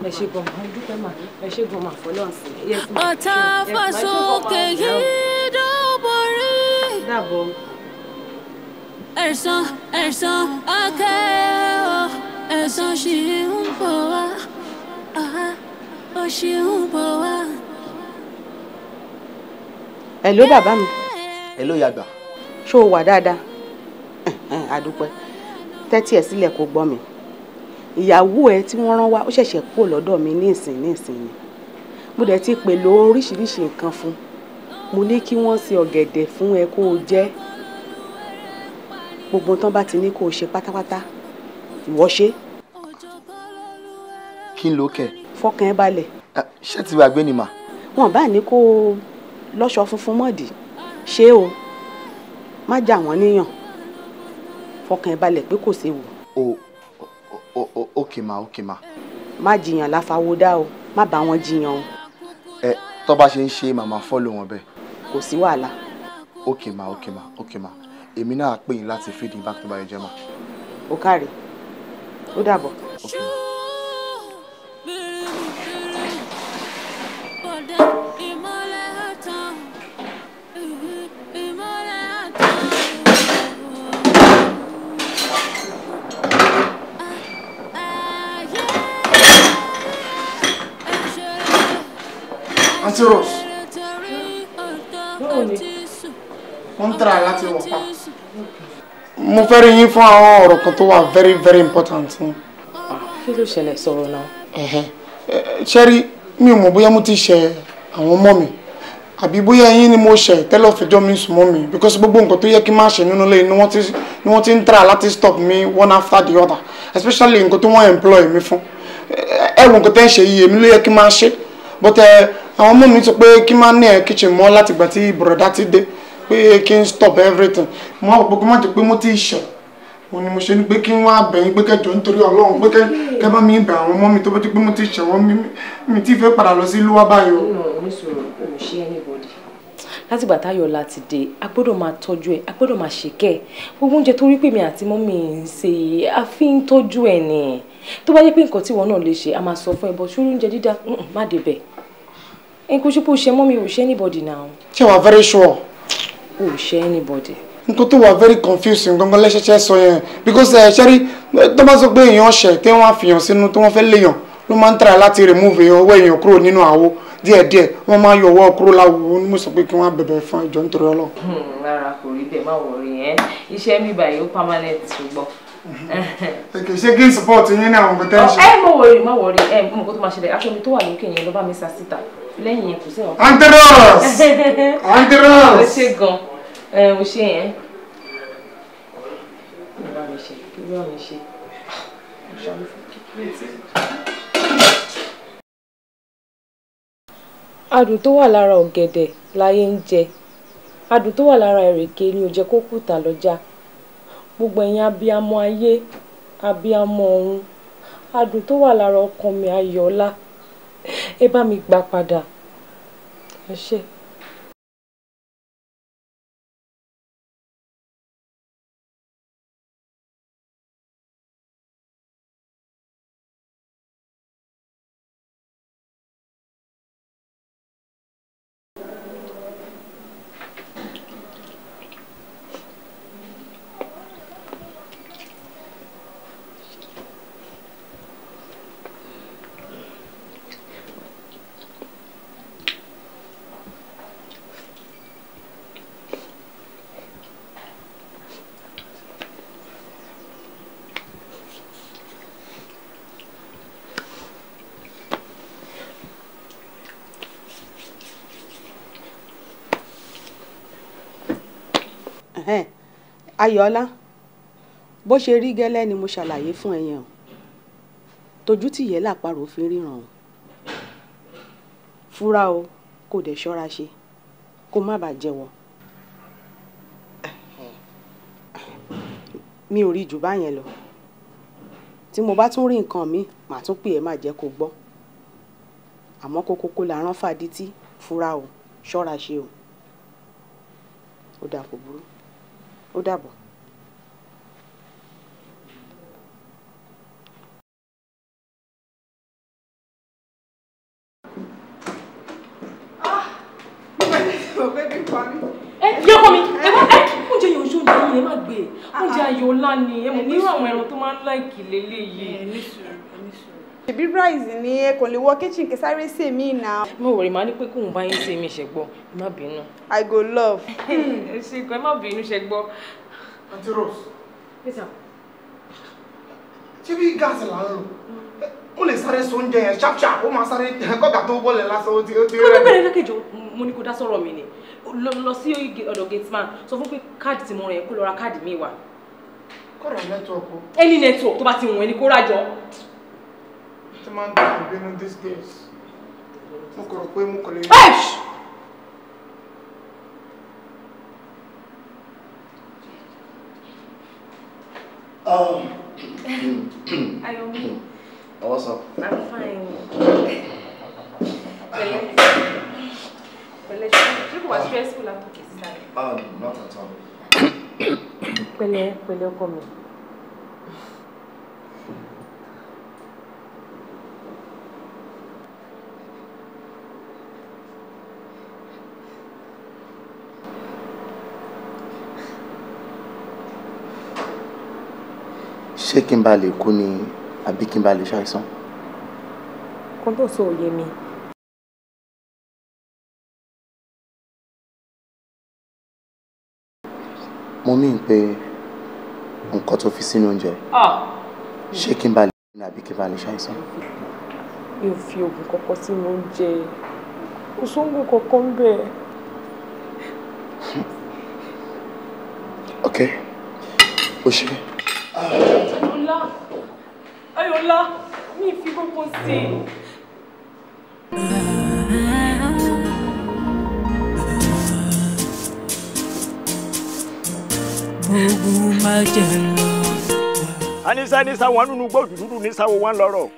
Speaker 13: ẹ ṣé gan ma, dúpẹ́ mà, ẹ ṣé gan ma fọlọ́ọ̀sì. Yes ma.
Speaker 1: Ọ̀tá fàsókè yìí dóborí.
Speaker 13: Dàbọ̀.
Speaker 1: Ẹ̀san ẹ̀san akẹ́ o, ẹ̀san ṣì ń bọ̀ wá. Ó Ṣì ń bọ̀ wá.
Speaker 3: Hello bàbá mi.
Speaker 7: Hello yàgbà.
Speaker 3: Ṣó o wà dáadáa? Àdúpẹ́. Tẹ́tí ẹ̀ sílẹ̀ kó gbọ́ mi. Ìyàwó ẹ tí wọ́n rán wá ó ṣẹ̀ṣẹ̀ kúrò lọ́dọ̀ mi ní ìsìn ní ìsìn ni. Mo dẹ̀ ti pèlò oríṣiríṣi nǹkan fún. Mo ní kí wọ́n ṣe ọ̀gẹ̀dẹ̀ fún ẹ kó o jẹ. Gbogbo tán bá ti ní kó o ṣe pátápátá, ìwọ ṣe.
Speaker 7: Kí n ló kẹ̀?
Speaker 3: Fọkàn ẹ balẹ̀.
Speaker 7: Ṣé ti gbàgbé ni mà?
Speaker 3: Wọ́n bá ní kó o lọ́ṣọ funfun mọ́dì, ṣé o má jà wọ́n níyàn. Fọkàn ẹ balẹ̀ pé kò séwu.
Speaker 7: O okay ma, okay ma.
Speaker 3: Má jiyàn láfawódá o, má bá wọn jiyàn o.
Speaker 7: Ẹ tó bá ṣe ń ṣe màmá fọ́lọ̀ wọn bẹ́ẹ̀.
Speaker 3: Kò sí wàhálà.
Speaker 7: Okay ma, okay ma, okay ma. Èmi náà pè yín láti feed yín back tó bá yẹ jẹ́ ma.
Speaker 3: Ó káre, ó dàbọ̀.
Speaker 7: Okay ma.
Speaker 10: Aunty Rose. Wọ́n ń try láti wọ̀ pa. Mo fẹ́ rí yín fún àwọn ọ̀rọ̀ kan tó wà very very important.
Speaker 13: Kí ló ṣẹlẹ̀? Sọ̀rọ̀ náà.
Speaker 10: Ṣé rí, mi ò mọ̀ bóyá mo ti ṣe àwọn ọmọ mi àbí bóyá ẹ̀yin ni mo ṣe tẹ́lẹ̀ fẹjọ́ mi sùn mọ́ mi, because gbogbo nǹkan tó yẹ kí n má ṣe nínú ilé ni wọ́n ti ń try láti stop me one after the other, especially nǹkan tó wọ́n employ mi fún. Ẹ wo nǹkan tẹ́ ń ṣe yìí, èmi ló yẹ kí n má ṣe, but àwọn ọmọ mi sọ pé kí n má ní ẹ kitchen mọ́ láti ìgbà tí bùrọ̀dá ti dé, pé kí n stop everything. Mo wá pé má jẹ́ pé mo ti ṣẹ̀, mo ni mo ṣe ni pé kí n wá bẹ̀ yín pé kẹjọ nítorí Ọlọ́run pé kẹ bá mi bẹ̀ àwọn ọmọ mi tó bá jẹ́ pé mo ti ṣẹ̀ wọ́n, mi ti fẹ́ padà lọ sí ìlú wa báyìí o.
Speaker 13: Ní sọ̀rọ̀ o ò ṣe anybody. Látìgbà táyọ̀lá ti dé, a gbọ́dọ̀ máa tọ́jú ẹ̀, a gbọ́dọ̀ máa ṣèkẹ́ ẹ̀. Gbogbo oúnjẹ tó rí pé mi àti mọ́mì ń ṣe, a fi ń tọ́jú ẹ̀ ni. Tó bá jẹ́ pé nǹkan tí ìwọ náà lè ṣe, a máa sọ fún ẹ, bọ́ sórí oúnjẹ dídá, má débẹ̀. Ẹ kò ṣe pé o ṣe mọ́mì, o ṣe anybody now.
Speaker 10: Ṣé wàá very sure?
Speaker 13: O ṣe anybody.
Speaker 10: Nǹkan tó wà very confusing gangan lẹ́sẹ̀ṣẹ̀ sọ yẹn, because ṣe rí tó bá sọ pé èèyàn ṣẹ̀ tí wọ́n á fìyàn sínú tí wọ́n fẹ́ léèyàn ló máa ń try láti remove èèyàn ọwọ́ èèyàn kúrò nínú àwo díẹ̀díẹ̀, wọ́n máa ń yọ ọwọ́ kúrò láwo. Ní mo sọ pé kí wọ́n á bẹ̀bẹ̀ fún ìjọ nítorí Ọlọ́run.
Speaker 13: Rárá, kò rí bẹ́ẹ̀, má wọrí yẹn, iṣẹ́ mi báyìí ó permanent ṣùgbọ́n.
Speaker 10: Kì í ṣe kí n support yín ní àwọn nǹkan tẹ́ ń ṣe.
Speaker 13: Ẹ má wọrí, má wọrí, ẹ mọ̀ kó tó máa ṣẹlẹ̀, aṣọ mi tó wà lókè yẹn ló bá mi sá síta lẹ́yìn yẹn kò sí ọ̀kan.
Speaker 10: Aunty Rose! Aunty Rose!
Speaker 13: O ṣe gan, o ṣe yẹn. Kí ló bá mi ṣe? Kí ló bá mi ṣe? Adùn tó wà lára ọ̀gẹ̀dẹ̀ láyé ń jẹ, adùn tó wà lára ìrèké ni ò jẹ́ kó kùtà lọ́jà. Gbogbo ẹ̀yin abiyamọ ayé, abiyamọ ọ̀run, adùn tó wà lára ọkàn mi Ayọ̀ọ́lá, ẹ bá mi gbà padà. Ẹ ṣé.
Speaker 3: Ayọ̀ọ́lá, bó ṣe rí gẹ́lẹ́ ni mo ṣàlàyé fún ẹ yẹn o. Tójú tìyẹ́ làparò fi ríran o. Fúra o, kò dẹ̀ ṣọ́ra ṣe, kó má bàa jẹ́wọ́. Mi ò rí jù báyẹn lọ. Tí mo bá tún rí nǹkan mi, màá tún pè ẹ́, má jẹ́ kó gbọ́. Àmọ́ kókókó la rán fàdítì, fúra o, ṣọ́ra ṣe o. Ó dà, kò burú. Ó dàbọ̀.
Speaker 13: Ẹ yẹ ọkọ mi, ẹ wá, ẹ oúnjẹ yóò ṣe oúnjẹ yìí, ẹ má gbé oúnjẹ Ayọ̀ọ́lá ni, ẹ mọ̀ pé irú àwọn ẹran tó máa ń láìkì lélẹ́yìí.
Speaker 6: Ẹ ní sùúrù, ẹ ní sùúrù.
Speaker 17: Ṣèbí rice ni ẹ kàn lè wọ kitchen kí sáré sè mí náà.
Speaker 13: Mo wòrì máa ní pé kóun bá yín ṣe mí ṣe gbọ́, ẹ má bínú.
Speaker 17: I go love.
Speaker 13: Ẹ ṣe gan, ẹ má bínú ṣe gbọ́.
Speaker 10: Aunty Rose.
Speaker 13: Yes, sir.
Speaker 10: Ṣé bí gáàsì là ń lò? Ó lè sáré so oúnjẹ yẹn sharp sharp, ó máa sáré kọ́gà tó bọ́lẹ̀ lásán ó ti rẹ̀.
Speaker 13: Kó tó bẹ̀rẹ̀ lókèjọ, mo ní kó dá sọ̀rọ̀ mi ni. Lọ sí ọ̀dọ̀ gateman, sọ fún pé káàdì tí mo rẹ̀ kó lọ ra káàdì mi wá.
Speaker 10: Kọ́ra nẹ́tíwọ̀kì.
Speaker 13: Any network tó bá ti wọ̀n ẹni kó rájọ.
Speaker 10: Tí máa ń dùn ìbínú these days. Mo kò rò pé mo kò lè.
Speaker 13: Ayomi.
Speaker 7: What's up?
Speaker 13: I'm fine. Pẹ̀lẹ́. Pẹ̀lẹ́, ṣé kò wá stressful látòkè sísàlẹ̀?
Speaker 7: Not at all.
Speaker 13: Pẹ̀lẹ́, pẹ̀lẹ́ ọkọ mi.
Speaker 7: Ṣé kí n bá lè kú ni àbí kí n bá lè ṣàìsàn?
Speaker 13: Kan tó sọ òye mi.
Speaker 7: Mo mí pé nǹkan tó fi sínú oúnjẹ. Ṣé kí n bá lè kú ni àbí kí n bá lè ṣàìsàn?
Speaker 13: Mi ò fi oògùn kankan sínú oúnjẹ. Kò sóògùn kankan bẹ́ẹ̀.
Speaker 7: Ok, o ṣe.
Speaker 13: Ayọ̀lá, Ayọ̀lá, mi fi kókó sí i.
Speaker 8: Anisa nisa wọn nínú gbòdú dúdú ní sáwọ wọn lọ́rọ̀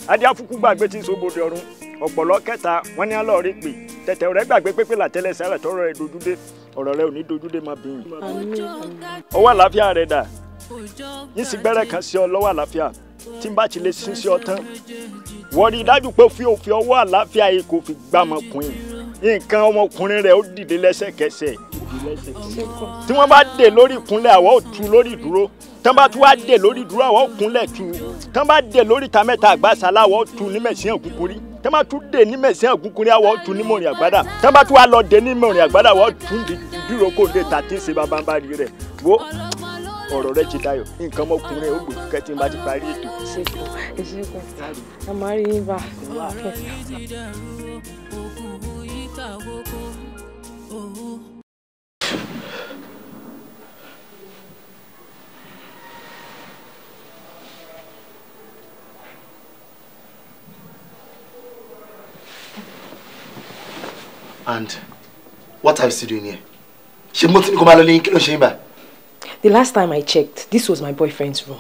Speaker 8: adíáfukú gbàgbé tí ń sobodè ọ̀run ọ̀pọ̀lọ́ kẹta wọn ní alọrí pè tẹ̀tẹ̀ rẹ gbàgbé pépé làtẹ́lẹsẹ̀ rẹ tọrọ rẹ dojúdé ọ̀rọ̀ rẹ ò ní dojúdé má bí yín. Ọwọ́ àlàáfíà rẹ dà nísìgbẹ́rẹ́ kan sí ọ lọ́wọ́ àlàáfíà tí n bá ti lè sin sí ọ tán wọ́n rí i dájú pé fi òfin ọwọ́ àlàáfíà yìí kò fi gbá ọmọkùnrin nǹkan ọmọkùnrin rẹ̀ ó dìde lẹ́sẹ̀kẹsẹ̀ tí wọ́n bá dè lórí ìkúnlẹ̀ àwa ó tú lórí ìdúró tí wọ́n bá tún wá dè lórí ìdúró àwa ó kúnlẹ̀ tú tí wọ́n bá dè lórí ìta mẹ́ta àgbàsálà àwa ó tú ní mẹ̀sìn òkúkúrí tí wọ́n bá tún dè ní mẹ̀sìn òkúkúrí àwa ó tú ní mọ̀rìn àgbàdà tí wọ́n bá tún wá lọ dè ní mọ̀rìn àgbàdà àwa ó tú dúró kó dé ta tí ń ṣe bábánbárí rẹ̀ wo ọ̀rọ̀ rẹ ti dayọ̀ nǹkan ọmọkùnrin ó gbòòrò kẹ́tí bá ti parí ètò.
Speaker 13: Ṣèkò a máa rí yín bá.
Speaker 7: And what are you still doing here? Ṣé mo ti ní kó máa lọ lẹ́yìn kí ló ṣe ń bá?
Speaker 13: The last time I checked, this was my boyfriend's room.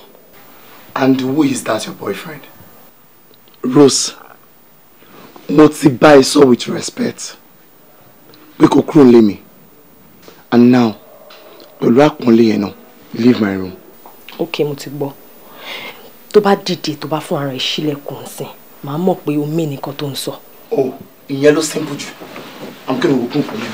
Speaker 7: And who is that your boyfriend? Rose, mo ti bá ẹ sọ with respect pé kó kúrò nílé mi. And now, pẹ̀lú àpọ́nlé yẹn náà, leave my room.
Speaker 13: Okay, mo ti gbọ́. Tó bá dìde, tó bá fún ara ẹ̀ sílẹ̀kùn sìn, màá mọ̀ pé o mí nìkan tó ń sọ.
Speaker 7: Oh, ìyẹn ló simple jù. I'm gonna open for you.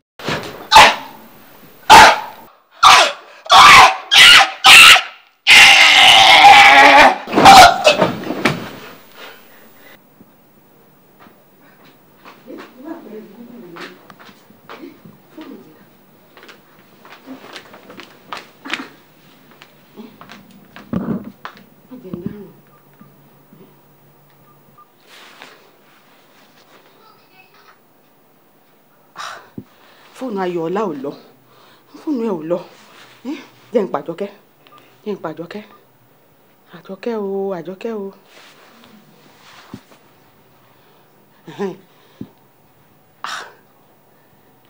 Speaker 3: Fóònù Ayọ̀ọ́lá ò lọ, fóònù ẹ̀ ò lọ. Jẹ́ n pàjọkẹ́, jẹ́ n pàjọkẹ́, àjọkẹ́ o, àjọkẹ́ o.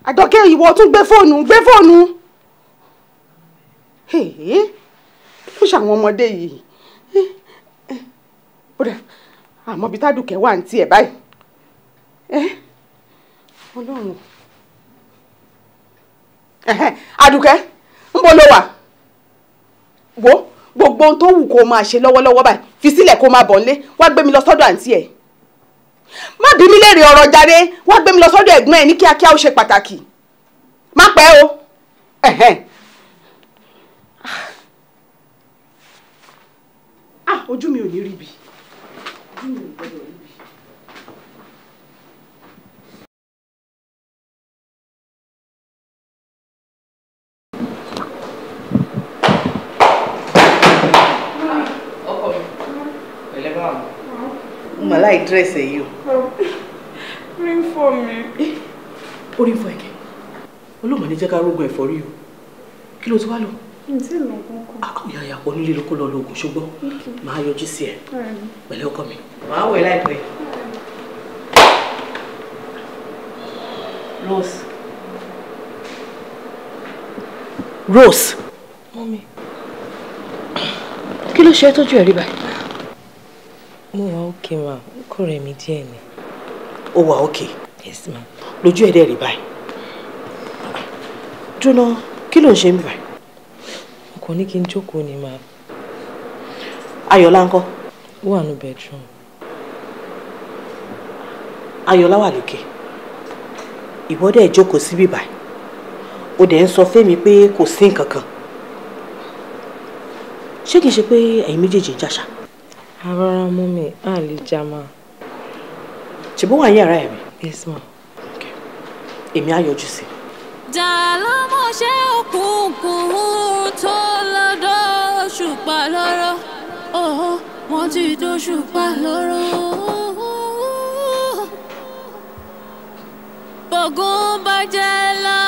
Speaker 3: Àjọkẹ́ ìwọ tún gbé fóònù, gbé fóònù. Kí ló ṣàwọn ọmọdé yìí? Àmọ́ bíi tádùkẹ́ wà ní tiẹ̀ báyìí. Ọlọ́run. Àdùkẹ́ ń bo ló wà wo gbogbo ohun tó wù kó máa ṣe lọ́wọ́lọ́wọ́ báyìí fi sílẹ̀ kó máa bọ̀ nílé wá gbé mi lọ sọ́dọ̀ àǹtí ẹ̀ má bí mi léèrè ọ̀rọ̀ jàre wá gbé mi lọ sọ́dọ̀ ẹ̀gbọ́n ẹ̀ ní kíákíá ó ṣe pàtàkì má pẹ́ o. Ah, ojú mi ò ní rí bi
Speaker 12: Ojú mi ò gbọdọ̀ ríbi.
Speaker 18: Ọkọ mi, pẹ̀lẹ́, báwo? Mo mà láì dress ẹ̀ yìí o.
Speaker 17: Orí ń fọ́ mi.
Speaker 12: Orí ń fọ́ ẹ̀kẹ́? Olóòmọ̀ ní jẹ́ ká rógun ẹ̀fọ́rí o. Kí ló ti wá lọ?
Speaker 17: Mi tí ì lọ kankan.
Speaker 12: Àkóyà àyàpọ̀ nílé ló kó lọ lo oògùn, ṣùgbọ́n màá yọjú sí ẹ. Pẹ̀lẹ́ ọkọ mi. Màá wẹ̀ láìpẹ́. Rose. Rose.
Speaker 13: Mummy.
Speaker 12: Kí ló ṣe é tójú ẹ̀ rí báyìí?
Speaker 13: Mo wà okay ma, kò rẹ̀ mí díẹ̀ ni.
Speaker 12: Ó wà okay?
Speaker 13: Yes ma.
Speaker 12: Lójú ẹ̀ dẹ̀ rí báyìí. Dúró, kí ló ń ṣe mí báyìí?
Speaker 13: Mo kàn ní kí n jókòó ni ma.
Speaker 12: Ayọ̀lá ńkọ́?
Speaker 13: Ó wà ní bedroom.
Speaker 12: Ayọ̀lá wà lókè. Ìwọ dẹ̀ jókòó síbí báyìí. O dẹ̀ ń sọ fẹ́mi pé kò sí nǹkan kan. Ṣé kìí ṣe pé ẹ̀yin méjèèjì ń jàṣà?
Speaker 13: Rárá mummy, a lè jà ma.
Speaker 12: Ṣé bó wà ní yàrá ẹ̀ mi?
Speaker 13: Yes ma.
Speaker 12: Èmi á yọjú sí i.
Speaker 1: Dàlámọ̀ṣẹ́ òkùnkùn tó lọ́dọ̀ ṣùpá lọ́rọ̀. Oh, wọ́n ti tó ṣùpá lọ́rọ̀. Bọ̀gún bá jẹ́ lá,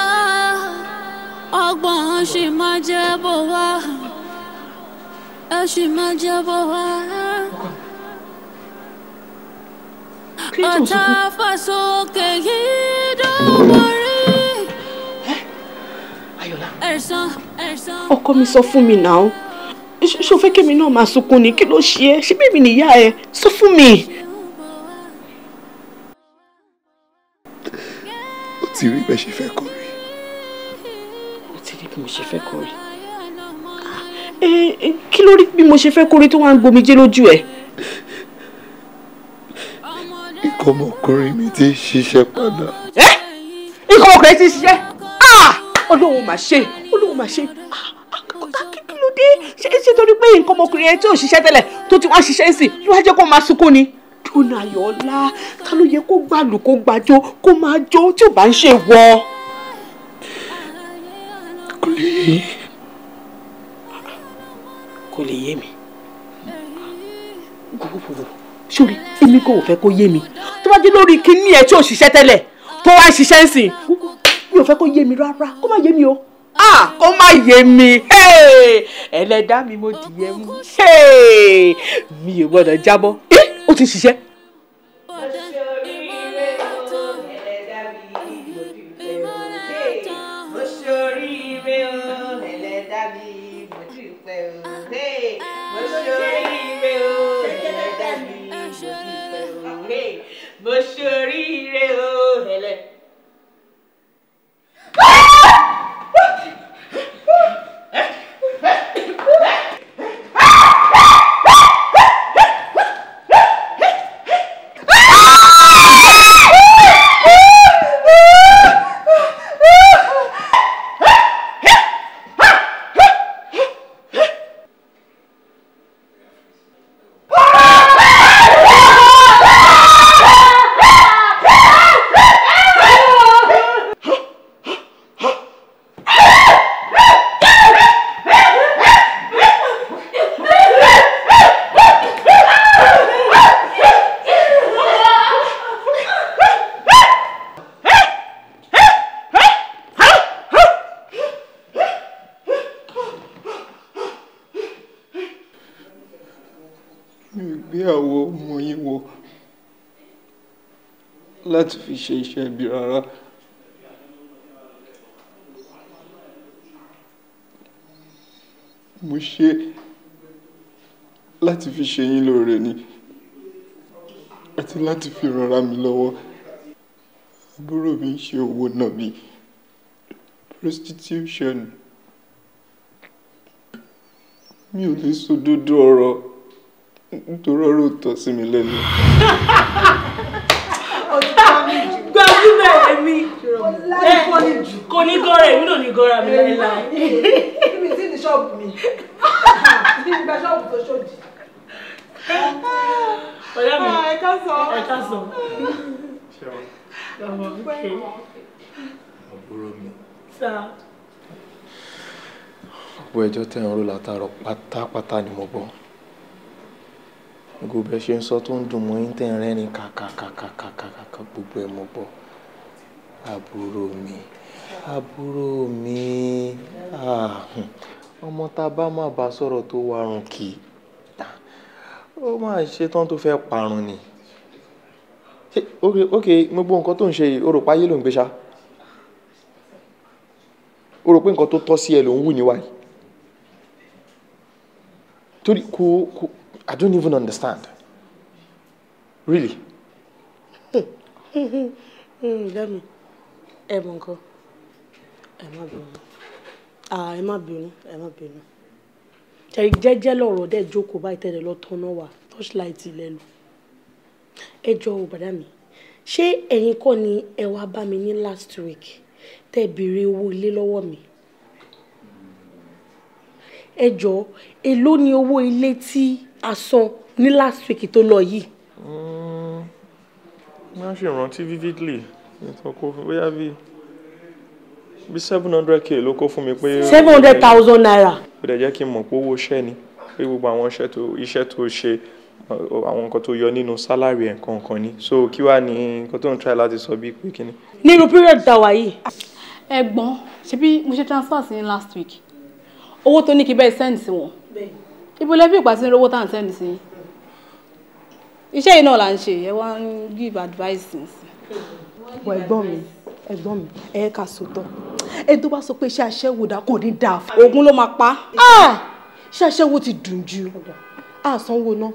Speaker 1: ọgbọ̀n sì máa jẹ́ bọ̀ wá. Ẹ sì máa jẹ́ bọ̀ wá. Ọ̀tá fàsókè yìí dọ́wọ́rí. Ẹ̀sán, ẹ̀sán.
Speaker 3: Ọkọ mi, sọ fún mi náà, ṣó fẹ́ kémi náà máa sunkún ni? Kí ló ṣe é? Ṣé bẹ́ẹ̀ mi nìyá ẹ? Sọ fún mi.
Speaker 7: Ó ti rí bẹ́ẹ̀ ṣe fẹ́ kó rí.
Speaker 3: Ó ti rí bí mo ṣe fẹ́ kó rí. Kí ló rí bí mo ṣe fẹ́ kó rí tó wá ń gbomijé lójú ẹ?
Speaker 7: Ikọ̀ ọmọkùnrin mi ti ń ṣiṣẹ́ padà.
Speaker 3: Ikọ̀ ọmọkùnrin ti ń ṣiṣẹ́? Ọlọ́run mà ṣe, Ọlọ́run mà ṣe. Kí ló dé? Ṣé torí pé nǹkan ọmọkùnrin ẹ tí ò ṣiṣẹ́ tẹ́lẹ̀ tó ti wá ṣiṣẹ́ sí ló wá jẹ́ kó máa sunkún ni? Dúnà Ayọ̀ọ́lá, ta ló yẹ kó gbàlù kó gbàjó kó máa jó tí ò bá ń ṣe wọ?
Speaker 7: Kò lè yé.
Speaker 12: Kò lè yé mi. Gbogbogbò sórí, èmi kò fẹ́ kó yé mi. Tó bá jẹ́ lórí kíní ẹ tí ò ṣiṣẹ́ tẹ́lẹ̀ tó wá ń ṣiṣẹ́ ń sìn, mi ò fẹ́ kó yé mi rárá, kó má yé mi o. Ah, kó má yé mi. Ẹlẹ́dàá mi, mo dìé mú, mi ò gbọ́dọ̀ jábọ́. Ó ti ṣiṣẹ́.
Speaker 18: Mo ṣoríire o, ẹlẹ́.
Speaker 7: Mi ò gbé àwọn ọmọ yín wọ láti fi ṣe iṣẹ́ ibi rárá. Mo ṣe láti fi ṣe yín lóore ni àti láti fi rọra mi lọ́wọ́. Àbúrò mi ń ṣe òwò nàbì, prostitution. Mi ò lè sòdodo ọ̀rọ̀ nítorí ọ̀rọ̀ ò tọ́ sí mi lẹ́nu.
Speaker 12: Gbajúmọ̀ èmi kò ní gọ́ra, èmi náà ní gọ́ra mi láéláé.
Speaker 9: Mi ti ní ṣọ́ọ̀bù mi ní gba ṣọ́ọ̀bù tó ṣòdì.
Speaker 12: Ọ̀rẹ́ mi,
Speaker 13: káàsán.
Speaker 12: Ẹ káàsán.
Speaker 7: Àbúrò mi.
Speaker 12: Sir.
Speaker 7: Gbogbo ẹjọ́ tẹ̀ ń rò látàárọ̀ pátápátá ni mo gbọ́. Gbogbo bẹ́ẹ̀ ṣe ń sọ tó ń dùn mọ́ yín tẹ̀ ń rẹ́rìn kàkàkàkàkàkà gbogbo ẹ̀ mo gbọ́. Àbúrò mi, àbúrò mi, ọmọ tá a bá má bá sọ̀rọ̀ tó warùn kì í, ó máa ṣe tán tó fẹ́ parun ni. Ok, gbogbo nǹkan tó ń ṣe yìí, o rò pé ayé ló ń gbé ṣá? O rò pé nǹkan tó tọ́ sí ẹ ló ń wù níwá yìí? Torí kò I don't even understand. Really?
Speaker 12: Ìyá mi, ẹ mọ nǹkan, ẹ má bínú, ẹ má bínú, ẹ má bínú. Ṣẹ̀rí jẹ́jẹ́ lọ̀rọ̀ dẹ̀ jókòó báyìí tẹ̀lé lọ tọ́nà wà torchlight lẹ́lu. Ẹ jọ̀ọ́ o bàdá mi, ṣé ẹ̀yin kọ́ ni ẹ wá bá mi ní last week tẹ́ béèrè owó ilé lọ́wọ́ mi? Ẹ jọ̀ọ́, èló ni owó ilé tí a san ní last week tó lọ yìí?
Speaker 7: Má ṣe rántí vividly, nítorí kó fún bóyá bí 700K ló kó fún mi pé.
Speaker 12: 700,000 naira.
Speaker 7: Ó dẹ̀ jẹ́ kí n mọ̀ pé owó iṣẹ́ ni, pé gbogbo àwọn iṣẹ́ tó ṣe, àwọn nǹkan tó yọ nínú salary ẹ̀ nǹkan ni. So kí wàá ní nǹkan tó ń try láti sọ bíi pé kíni.
Speaker 12: Nínú period tá a wà yìí.
Speaker 3: Ẹ̀gbọ́n, ṣebí mo ṣe transfer sí ní last week. Owó tó ní kí bẹ́ẹ̀ send sí wọn. Ibo lẹ́bí ìgbà tí ń rówó tá à ń send sí yín. Iṣẹ́ yìí náà là ń ṣe, ẹ wá ń give advice.
Speaker 13: Wọ ẹ̀gbọ́n mi, ẹ ká sòótọ́. Ẹ tó bá sọ pé iṣẹ́ aṣẹ́wó dá kò ní dáa.
Speaker 3: Ògùn ló máa pa.
Speaker 13: Iṣẹ́ aṣẹ́wó ti dùn jù. Àsanwó ná,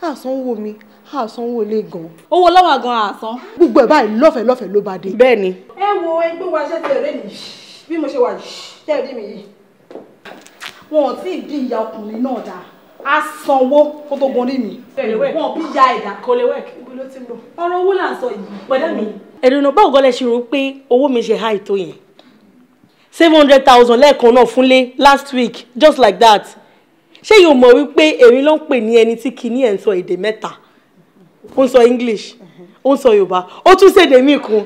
Speaker 13: àsanwó mi, àsanwó ilé gan.
Speaker 3: Owó lọ́wọ́ gan àsan.
Speaker 13: Gbogbo ẹ̀ báyìí lọ́fẹ̀ẹ́ lọ́fẹ̀ẹ́ ló bá dé.
Speaker 12: Bẹ́ẹ̀ni.
Speaker 17: Ẹ wo ẹgbẹ́ wa ṣẹ́ tẹ̀lé mi bí mo ṣe wà tẹ̀lé mi yìí.
Speaker 3: Wọn ò tí ì bí ìyá ọkùnrin náà dáa. A sanwó kó tó gun orí mi. Wọn bí ìyá ẹ̀dá.
Speaker 12: Kò lè work.
Speaker 17: Ibo ló ti ń bọ̀?
Speaker 3: Ọ̀rọ̀ owó là ń sọ yìí.
Speaker 12: Bọ̀dá mi, ẹ̀dùnà báwo gan lẹ ṣe rò pé owó mi ṣe high tó yẹn? 700,000 lẹ́ẹ̀kan náà fúnlé last week, just like that. Ṣé yóò mọ̀ wípé èmi ló ń pè ní ẹni tí kìíní ẹ̀ ń sọ èdè mẹ́ta? Ó ń sọ English, ó ń sọ Yorùbá, ó tún ṣèdè míì kún.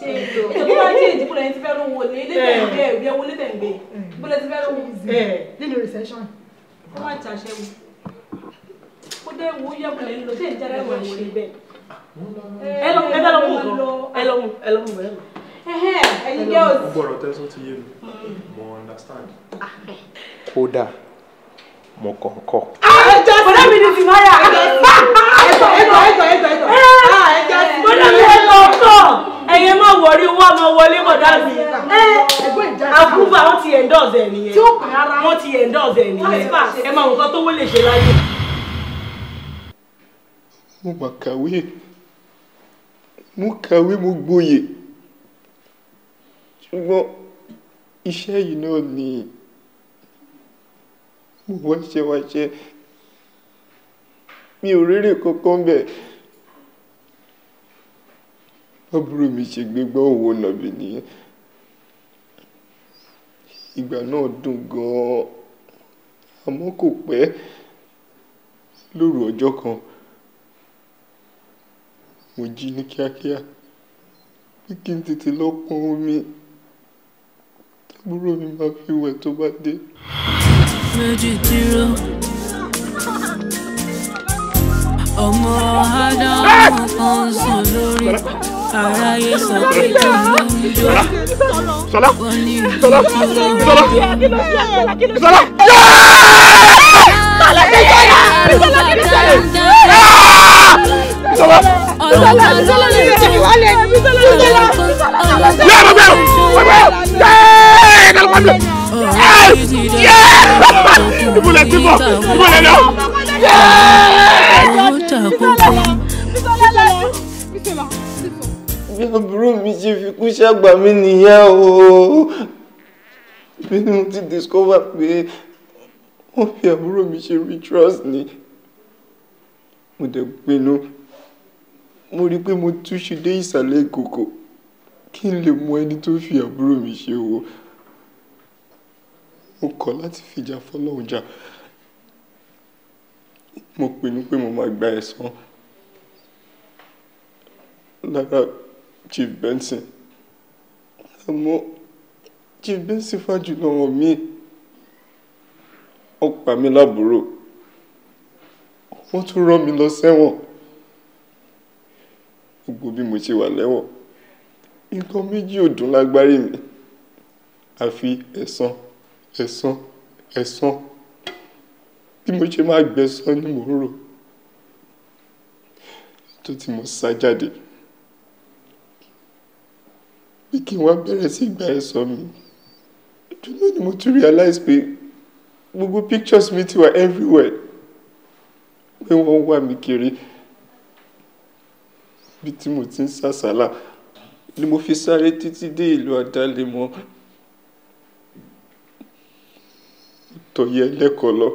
Speaker 3: Ètò bá jẹ́ ìdìbò lẹ́yìn tí fẹ́ rówó ní ilé tẹ̀ ń gbé ẹ̀rí ẹwọ́ ilé tẹ̀ ń gbé. Bó lẹ ti fẹ́ rówó.
Speaker 13: Nínú recession.
Speaker 3: Ó máa ń ṣàṣẹ́wó. Ó dé wo yẹ̀wò lẹ́yìn lọ sí ìjáde ẹ̀wọ̀n ṣe bẹ́ẹ̀.
Speaker 12: Ẹ lọ ẹ lọ mú nǹkan, ẹ lọ mú, ẹ lọ mú bẹ́ẹ̀ lọ.
Speaker 17: Ẹ̀yin girls.
Speaker 7: Gbogbo ọ̀rọ̀ tẹ́sán ti yé mi, mo understand. Kódà mo kàn kọ́.
Speaker 12: Bọ̀dá mi ní ti máyà.
Speaker 13: Ẹ̀tọ́ ẹ̀tọ́ ẹ̀tọ́ ẹ̀tọ́ ẹ̀tọ́.
Speaker 12: Bọ̀dá mi ẹ̀ lọ tọ̀. Ẹ̀yin má wọrí owó àmọ́ wọlé bọ̀dá mi. Àbúrò àwọn ti endorse ẹ̀ nìyẹn. Wọ́n ti endorse ẹ̀ nìyẹn. Ẹ máa wò nǹkan tó wó lè ṣe láyé.
Speaker 7: Mo mà kàwé, mo kàwé, mo gboyè, ṣùgbọ́n iṣẹ́ yìí náà ni mo wáṣẹ́ mi ò rérè kankan bẹ́ẹ̀. Àbúrò mi ṣe gbégbá òwò nàbì nìyẹn. Ìgbà náà dùn gan-an, àmọ́ kò pẹ́. Lóru ọjọ́ kan, mo jí ní kíákíá pé kí n tètè lọ pọn omi tábúrò mi máa fi wẹ̀ tó bá dé.
Speaker 1: Méjì dúró. Ọmọ Ádámù kan sùn lórí aráyé sọ pé kí ló ń jó. Wọ́n ní kí ló ń jó.
Speaker 7: Bí àbúrò mi ṣe fi kú ṣàgbà mí nìyẹn o. Bí mo ti discover pé wọ́n fi àbúrò mi ṣe rituals ni. Mo dẹ̀ pinnu, mo rí i pé mo túṣu dé ìsàlẹ̀ ìkòkò kí n lè mọ ẹni tó fi àbúrò mi ṣe o. Mo kọ̀ láti fìjà fọlọ́run jà.
Speaker 16: Mo pinnu pé mo máa gba ẹ̀san lára Chief Benson. Àmọ́ Chief Benson fàjùlọ hàn mí. Ó pa mí lábúrò. Wọ́n tún rán mi lọ sẹ́wọ̀n. Gbogbo bí mo ṣe wà lẹ́wọ̀n, nǹkan méjì ò dùn lágbárí mi. Àfi ẹ̀san, ẹ̀san, ẹ̀san. Bí mo ṣe máa gbẹ̀san ni mò ń rò. Tó tí mo sá jáde, pé kí n wá bẹ̀rẹ̀ sí gba ẹ̀san mi. Ìdùnnú ni mo tún realize pé gbogbo pictures mi ti wà everywhere. Pé wọ́n ń wá mi kiri. Bí tí mo ti ń sàsálà ni mo fi sáré títí dé ìlú Adálémọ̀. Tọ̀ ìyá ẹlẹ́kọ̀ọ́ lọ.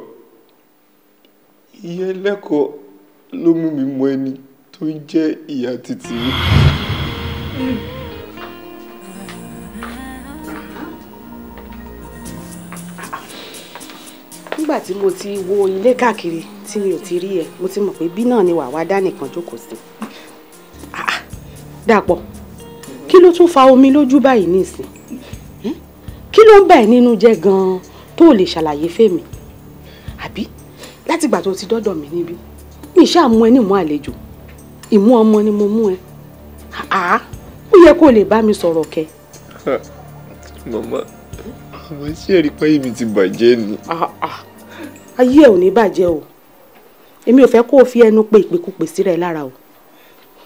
Speaker 16: Ìyá ẹlẹ́kọ̀ọ́ ló mú mi mọ ẹni tó ń jẹ́ ìyá títí mi.
Speaker 3: Nígbà tí mo ti wo ilé káàkiri tí mi ò ti rí ẹ, mo ti mọ̀ pé bí náà ni wàá wá dá nìkan jókòó sí. Dàpọ̀, kí ló tún fa omi lójú báyìí nísìn? Kí ló ń bà ẹ́ nínú jẹ́ gan-an tó lè ṣàlàyé fèmí? Àbí látìgbà tó ti dọ́dọ̀ mi níbí, mi ṣáà mú ẹ ní ìmú àlejò, ìmú ọmọ ni mo mú ẹ. Ó yẹ kó lè bá mi sọ̀rọ̀ kẹ.
Speaker 16: Màmá, àmọ́ ṣé ẹ̀rí pé mi ti bàjẹ́ ni?
Speaker 3: Ayé ẹ̀ ò ní bàjẹ́ o. Èmi ò fẹ́ kó o fi ẹnu pe ìpèkúpè síra ẹ lára o.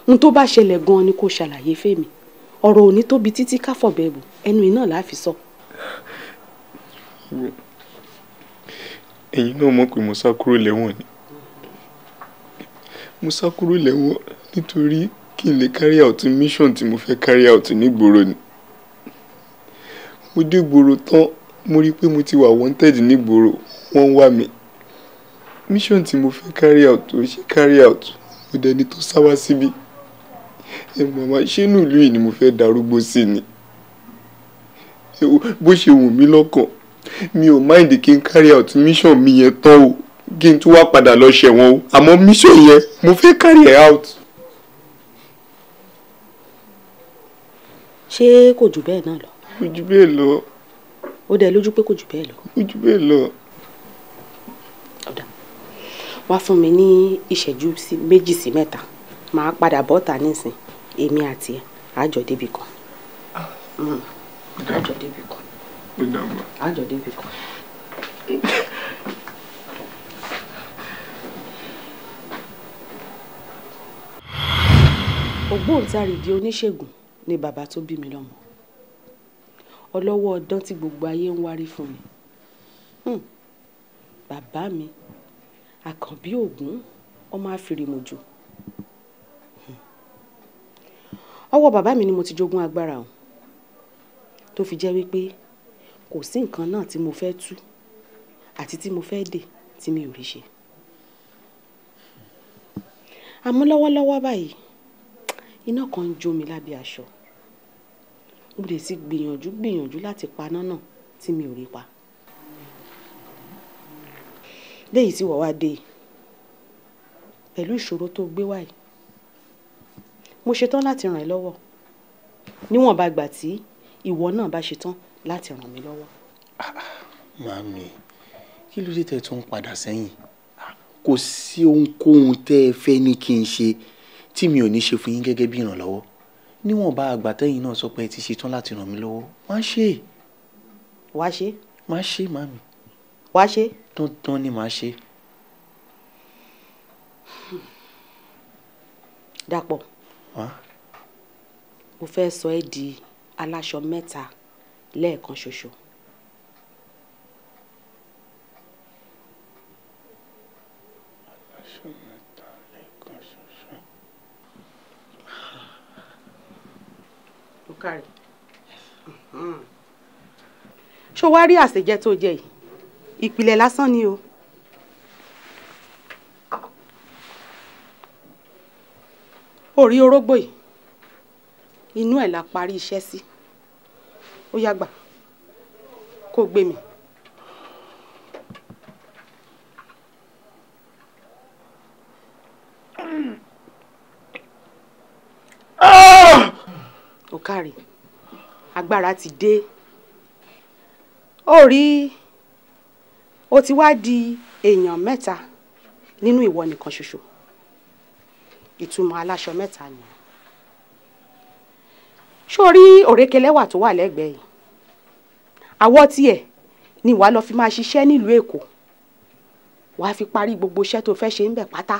Speaker 3: Ohun tó bá ṣẹlẹ̀ gan-an ni kó ṣàlàyé fèmí. Ọ̀rọ̀ ò ní tóbi títí káfọ̀bẹ̀ bù, ẹnu iná là á fi sọ.
Speaker 16: Ẹ̀yin náà mọ̀ pé mo sá kúrò lẹ́wọ̀n ni. Mo sá kúrò lẹ́wọ̀n nítorí kí n lè carry out mission tí mo fẹ́ carry out nígboro ni. Mo dé ìgboro tán, mo rí pé mo ti wà wanted nígboro, wọ́n ń wá mi. Mission tí mo fẹ́ carry out ò ṣe carry out, mo dẹni tó sá wá síbí. Ẹ màmá, ṣé inú ìlú yìí ni mo fẹ́ darúgbó sí ni? Bó ṣe wù mí lọ́kàn, mi ò mind kí n carry out mission mi yẹn tán o, kí n tún wá padà lọ ṣẹ̀wọ̀n o, àmọ́ mission yẹn mo fẹ́ carry it out.
Speaker 3: Ṣé kò jù bẹ́ẹ̀ náà lọ?
Speaker 16: Kò jù bẹ́ẹ̀ lọ.
Speaker 3: Ó dẹ lójú pé kò jù bẹ́ẹ̀ lọ.
Speaker 16: Kò jù bẹ́ẹ̀ lọ.
Speaker 3: Ọ̀dà, wá fún mi ní ìṣẹ́jú méjì sí mẹ́ta, màá padà bọ́ta nísìn, èmi àti ẹ̀ àjọ débi kan. Àjọ débi kan. Àjọ débi kan. Ògbóǹtarìgì oníṣègùn ni bàbá tó bí mi lọ́mọ. Ọlọ́wọ́ ọdán tí gbogbo ayé ń wárí fún mi. Bàbá mi, Àkànbí Ògún, ọmọ àfìrìmọ̀jò. Ọwọ́ bàbá mi ni mo ti jogún agbára o, tó fi jẹ́ wípé kò sí nǹkan náà tí mo fẹ́ tú àti tí mo fẹ́ dè tí mi ò rí ṣe. Àmọ́ lọ́wọ́lọ́wọ́ báyìí, iná kan ń jó mi lábẹ́ aṣọ. Mo lè ti gbìyànjú láti paná náà tí mi ò rí pa. Léyìí tí wọ́n wá dé pẹ̀lú ìṣòro tó gbé wá yìí, mo ṣetán láti ràn ẹ́ lọ́wọ́ níwọ̀nba ìgbà tí ìwọ náà bá ṣetán láti ràn mí lọ́wọ́.
Speaker 15: Màmí, kí ló dé tẹ́ tún padà sẹ́yìn? Kò sí ohunkóhun tẹ́ ẹ fẹ́ ní kí n ṣe tí mi ò ní ṣe fún yín gẹ́gẹ́ bí ìrànlọ́wọ́. Níwọ̀nba àgbà tẹ́yìn náà sọ pé ẹ ti ṣetán láti ràn mí lọ́wọ́, má ṣe.
Speaker 3: Wá ṣe.
Speaker 15: Má ṣe, màmí.
Speaker 3: Wá ṣe.
Speaker 15: Dandan ni màá ṣe.
Speaker 3: Dàpọ̀. Mo fẹ́ sọ ẹ́ di aláṣọ mẹ́ta lẹ́ẹ̀kan ṣoṣo.
Speaker 16: Aláṣọ mẹ́ta lẹ́ẹ̀kan ṣoṣo.
Speaker 3: Ó káre. Ṣó wá rí àṣejẹ tó jẹ yìí? Ìpìlẹ̀ lásán ni o. Orí orógbó yìí, inú ẹ̀ la parí iṣẹ́ sí. Ó yá gbà, kó gbé mi. Káre, agbára ti dé. Ó rí, ó ti wá di èèyàn mẹ́ta nínú ìwọ nìkan ṣoṣo. Ìtumọ̀ aláṣọ mẹ́ta ni. Ṣó rí òrékelẹ́wà tó wà lẹ́gbẹ̀ẹ́ yìí? Àwọ̀ tiẹ̀ ni wàá lọ fi máa ṣiṣẹ́ nílùú Èkó. Wàá fi parí gbogbo iṣẹ́ tó fẹ́ ṣe ń bẹ̀ pátá.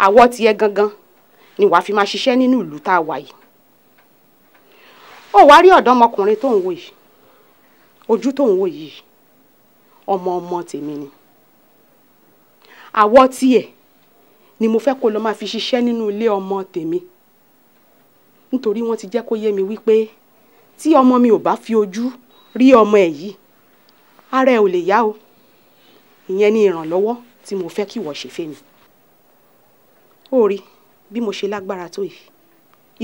Speaker 3: Àwọ̀ tiẹ̀ gangan ni wàá fi máa ṣiṣẹ́ nínú ìlú tá a wà yìí. Ó wá rí ọ̀dọ́mọkùnrin tó ń wò yìí, ojú tó ń wò yìí, ọmọ ọmọ tèmi ni. Àwọ̀ tiẹ̀ ni mo fẹ́ kó lọ máa fi ṣiṣẹ́ nínú ilé ọmọ tèmi, nítorí wọ́n ti jẹ́ kó yé mi wípé tí ọmọ mi ò bá fi ojú rí ọmọ ẹ̀ yìí, ara ẹ̀ ò lè yá o. Ìyẹn ni ìrànlọ́wọ́ tí mo fẹ́ kí ìwọ ṣe fẹ́mi. Ó rí bí mo ṣe lágbára tó yìí,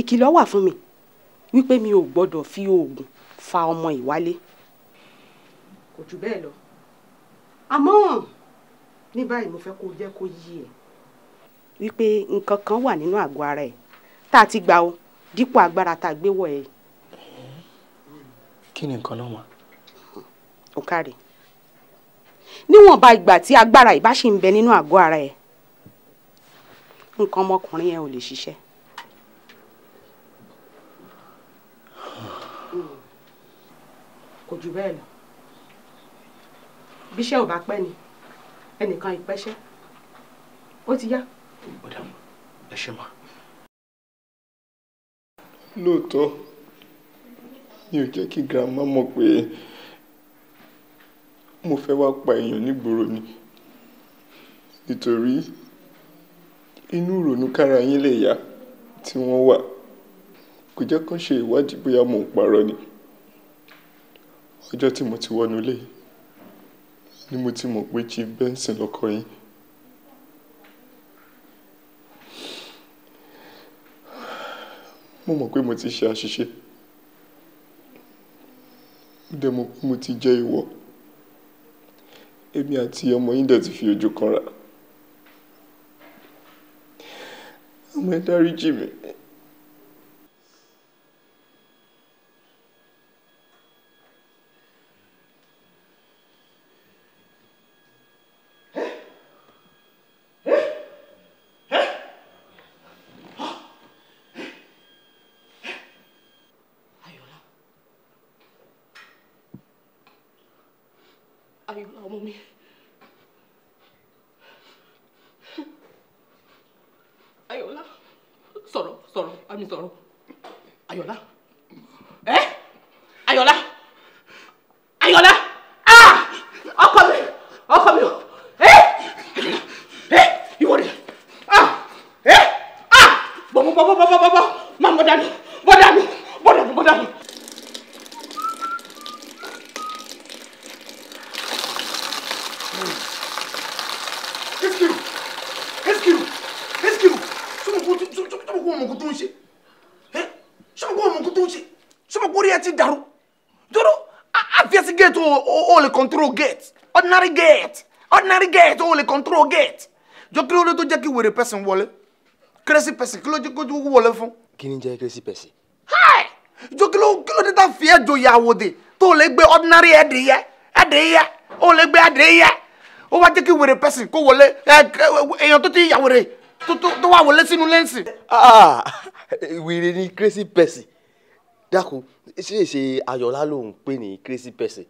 Speaker 3: ìkìlọ̀ wà fún mi wípé mi ò gbọ́dọ̀ fi oògùn fa ọmọ ìwálé. Kò jù bẹ́ẹ̀ lọ. Àmọ́ ní báyìí mo fẹ́ kó jẹ́ kó yí ẹ wípé nǹkan kan wà nínú àgọ́ ara ẹ̀ tá a ti gbà o dípò agbára tá a gbé wọ̀ ẹ́.
Speaker 15: Kí ni nǹkan náà mà?
Speaker 3: Ó káre. Níwọ̀nba ìgbà tí agbára ìbá ṣì ń bẹ nínú àgọ́ ara ẹ̀, nǹkan ọmọkùnrin yẹn ò lè ṣiṣẹ́. Kò jù bẹ́ẹ̀ lọ. Bíṣẹ́ ò bá pẹ́ ni ẹnìkan ìpẹ́ṣẹ́. Ó ti yá.
Speaker 15: Ẹ ṣé mà.
Speaker 7: Lóòótọ́ mi ò jẹ́ kí grandma mọ̀ pé mo fẹ́ wá pa èèyàn nígboro ni, nítorí inú ìrònú kára yín lè yá tí wọ́n wà. Kò jẹ́ kán ṣe ìwádìí bóyá mò ń parọ́ ni. Ọjọ́ tí mo ti wọnú ilé ni mo ti mọ̀ pé Chief Benson lọ́kọ yín. Mo mọ̀ pé mo ti ṣe àṣìṣe, mo dẹ̀ mọ̀ pé mo ti jẹ́ ìwọ. Èmi àti ọmọ yín dẹ̀ ti fi ojú kanra. Ọmọ ẹ dáríjì mi.
Speaker 12: Ayọ̀lá ọmọ mi. Ayọ̀lá sọ̀rọ̀ sọ̀rọ̀ àmì sọ̀rọ̀. Ayọ̀lá. Ẹ́ Ayọ̀lá. Ayọ̀lá. Ah! Ọkọ mi ọkọ mi o. Ẹ́ Ayọ̀lá. Ẹ́ ìwọ rẹ̀. Ah! Ẹ́ ah! Bọ̀bọ̀ bọ̀bọ̀ bọ̀bọ̀ bọ̀bọ̀ máa mọ̀ dànù bọ̀ dànù bọ̀ dànù bọ̀ dànù.
Speaker 10: Gate o lè control gate, ordinary gate, ordinary gate o lè control gate. Jọ kí ló dé tó jẹ́ kí wèrè person wọlé, crazy person kí ló jẹ́ kó wọlé fún.
Speaker 11: Kí ni jẹ́ crazy person?
Speaker 10: Hi! Jọ kí ló dé tá fi ẹ́ joyè àwòdì tó lè gbé ordinary ẹ̀dìyẹ ẹ̀dìyẹ o lè gbé ẹ̀dìyẹ, ó wá jẹ́ kí wèrè person kó wọlé, èèyàn tó ti yà wèrè tó wà wọlé sínú lẹ́ǹsì.
Speaker 11: Ah! Wèrè ni crazy person. Dákun, ṣe ṣe Ayọ̀lá ló ń pè ní crazy person?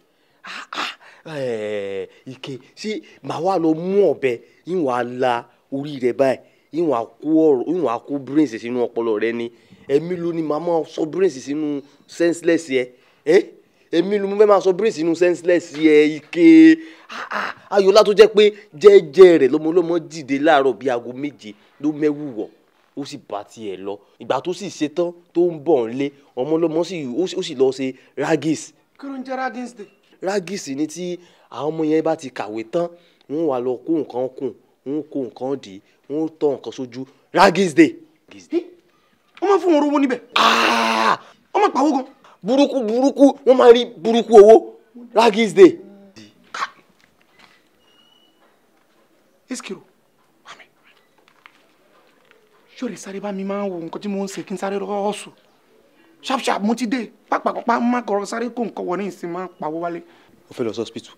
Speaker 11: Ike ṣé màá wá lọ mú ọ̀bẹ ìwọ̀n ala orí rẹ̀ báyìí, ìwọ̀n àkó ọ̀rọ̀, ìwọ̀n àkó brains sínú ọpọlọ rẹ ni. Ẹ̀mí ló ni màá máa sọ brains sínú senseless yẹ. Ẹ̀mí ló mo fẹ́ máa sọ brains sínú senseless yẹ. Ike Ayọ̀lá tó jẹ́ pé jẹ́jẹ́ rẹ̀ lọ́mọlọ́mọ dìde láàárọ̀ bíi aago 7 ló mẹ́wù wọ̀, ó sì bá tiẹ̀ lọ. Ìgbà tó sì ṣetán tó ń bọ̀ nílé, ọmọlọ́mọ ó sì lọ ṣe ragis.
Speaker 10: Kí ló ń jẹ́ ragis dé?
Speaker 11: Ragis ni tí àwọn ọmọ yẹn bá ti kàwé tán, wọ́n wá lọ kó nǹkan kùn, wọ́n kó nǹkan dì, wọ́n tọ́ nǹkan sójú. Ragis dé.
Speaker 10: Wọ́n máa fún wọn rówó níbẹ̀. Wọ́n máa pawó gan.
Speaker 11: Burúkú burúkú, wọ́n máa rí burúkú owó. Ragis dé.
Speaker 10: Iskiru, ṣó lè sáré bá mi máa ń wo nǹkan tí mò ń ṣe kí n sáré lọ́wọ́ sùn. Sharp sharp mo ti dé. Pápápápá má kọ̀rọ̀ sáré kó nǹkan wọ̀ ní ìsìn máa pawó wálé.
Speaker 11: O fẹ́ lọ sí hospital.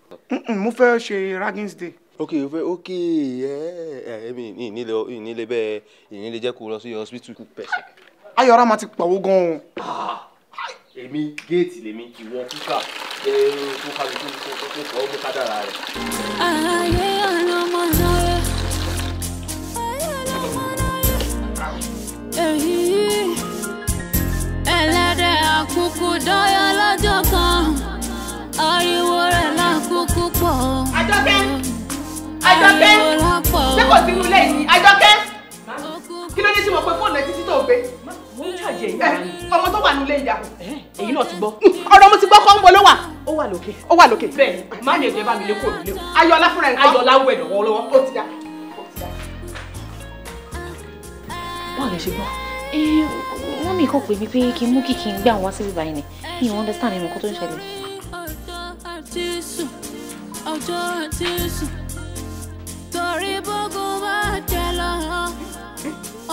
Speaker 10: Mo fẹ́ ṣe raggings day.
Speaker 11: Ok, o fẹ́ ok ẹ ẹ mi ìnílé bẹ́ẹ̀ ìnílé jẹ́ kó lọ sí hospital.
Speaker 10: Ayọ̀rá máa ti pawó gan-an.
Speaker 11: Èmi géètì lèmi ìwọ kúkà ẹ kó kálukú kó kọ́ mú kádàrá rẹ̀.
Speaker 1: Ayé ọlọ́mọ náà èyí ẹlẹ́dẹ̀ àkúkú dọ́yọ̀ lọ́jọ́ kan ariwo rẹ̀ lákúkú pọ̀.
Speaker 17: Àjọkẹ́ Àjọkẹ́ ṣé kò sínú ilé yìí Àjọkẹ́ kí ló dé tí mo pe fóònù ẹ títí tó gbé.
Speaker 18: Mo ń ṣàjẹ́ ìyá mi.
Speaker 17: Ọmọ tó wà nílé ìyá.
Speaker 18: Èyí náà ti gbọ́.
Speaker 17: Ọ̀rọ̀ mo ti gbọ́ kọ́ ń bọ̀ ló wà.
Speaker 18: Ó wà lókè.
Speaker 17: Ó wà lókè.
Speaker 18: Bẹ́ẹ̀ni, má ní ẹ̀jẹ̀ bá mi lé kúrò nílé o.
Speaker 17: Ayọ̀lá fúnra ẹ̀ kọ́.
Speaker 18: Ayọ̀lá wẹ̀ lọ́wọ́lọ́wọ́.
Speaker 17: Ó ti dá.
Speaker 18: Báwo lẹ ṣe gbọ́?
Speaker 4: Wọ́n mi kàn pè mí pé kí n mú kìkì ń gbé àwọn wá síbí báyìí ni. Mi ò understand ìmọ̀ kan tó ń ṣẹlẹ̀.
Speaker 1: Ọjọ́ àti sùn, ọjọ́ àti sùn, torí bógun bá jẹ lọ,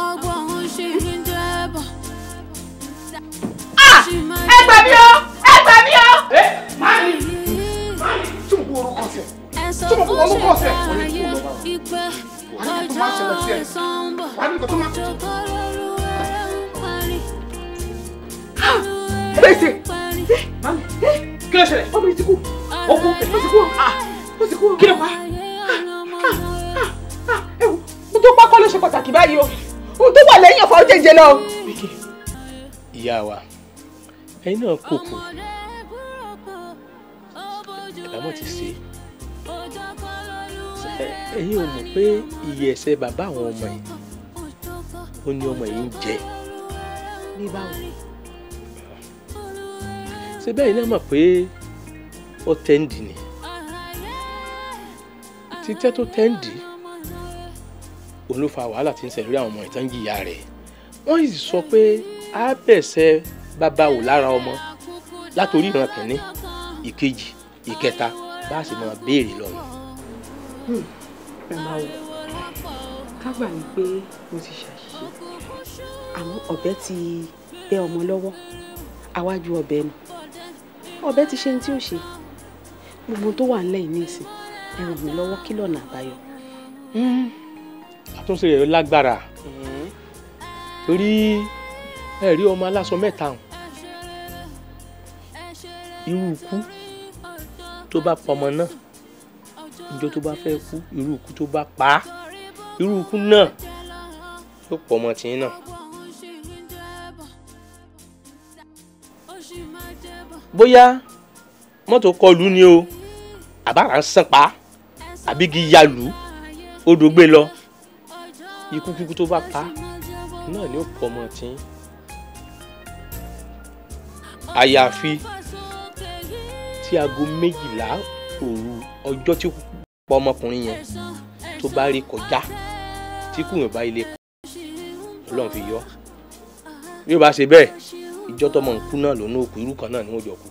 Speaker 1: ọgbọ́n ń ṣe ń jẹ́ bọ̀.
Speaker 17: Ẹ gbà mí o! Ẹ gbà mí o!
Speaker 10: Mami! Mami! Tí mo kú orúkọ sí ẹ. Tí mo kú orúkọ sí ẹ. Wàá ní kó tó máa ṣẹlẹ̀ sí ẹ. Wàá ní kó tó máa.
Speaker 17: Gbèsè! Mami! Kí ló ṣẹlẹ̀? Ọmọ yìí ti kú. Ó kú. Ó ti kú. Ó ti kú. Kí ló pa? Ẹ wo, ohun tó pákọ́ ló ṣe pàtàkì báyìí o. Ohun tó wà lẹ́yìn ọ̀fà ó jẹ́jẹ́ lọ.
Speaker 5: Ìyá wa, ẹ̀yin náà kò kù. Ẹ̀bámọ̀ ti ṣe. Ẹ̀yin ò mọ̀ pé ìyẹ̀ ẹ̀ṣẹ̀ bàbá àwọn ọmọ yìí, ó ní ọmọ yìí ń jẹ.
Speaker 3: Ní báwo?
Speaker 5: Ṣé bẹ́ẹ̀ náà mọ̀ pé ó tẹ́ǹdì ni? Títẹ́ tó tẹ́ǹdì, òun ló fa wàhálà tí ń ṣẹlẹ̀ lórí àwọn ọmọ ìtàn jìyà rẹ̀. Wọ́n sì sọ pé á bẹ̀sẹ̀ bàbá wò lára ọmọ látòrí ìran kìíní, ìkejì, ìkẹta bá a sì máa béèrè lọ́nà.
Speaker 3: Ẹ máa wò ká gbà ní pé mo ti ṣàṣìṣe, àmọ́ ọ̀bẹ ti bẹ́ ọmọ lọ́wọ́, àwájú ọ̀bẹ nù. Ọ̀bẹ ti ṣe ní tí ó ṣe. Gbogbo tó wà nílẹ̀ yìí nísìn, ẹ ràn mí lọ́wọ́ kí lọ́nà àbáyọ.
Speaker 5: Àtúnṣe rẹ̀ lágbára torí ẹ rí ọmọ aláṣọ mẹ́ta hàn. Irú ikú tó bá pa ọmọ náà, ìjọ tó bá fẹ́ kú, irú ikú tó bá pa á, irú ikú náà yóò pọ̀ ọmọ tìǹ náà. Bóyá mọ́tò kọlù ni o, àbára ń sàn pa, àbígi yalù, odò gbé lọ, ikú kíkú tó bá pa á náà ni ó pọ̀ ọmọ tìǹ. Àyàfi tí aago 12 òru ọjọ́ tí kú pa ọmọkùnrin yẹn tó bá rí kọjá, tí kù yàn bá ilé Ọlọ́run fi yọ. Bí ó bá ṣe bẹ́ẹ̀, ìjọ tọmọ ń kú náà lónà òkú, irú kan náà ni wọ́n jọ kú.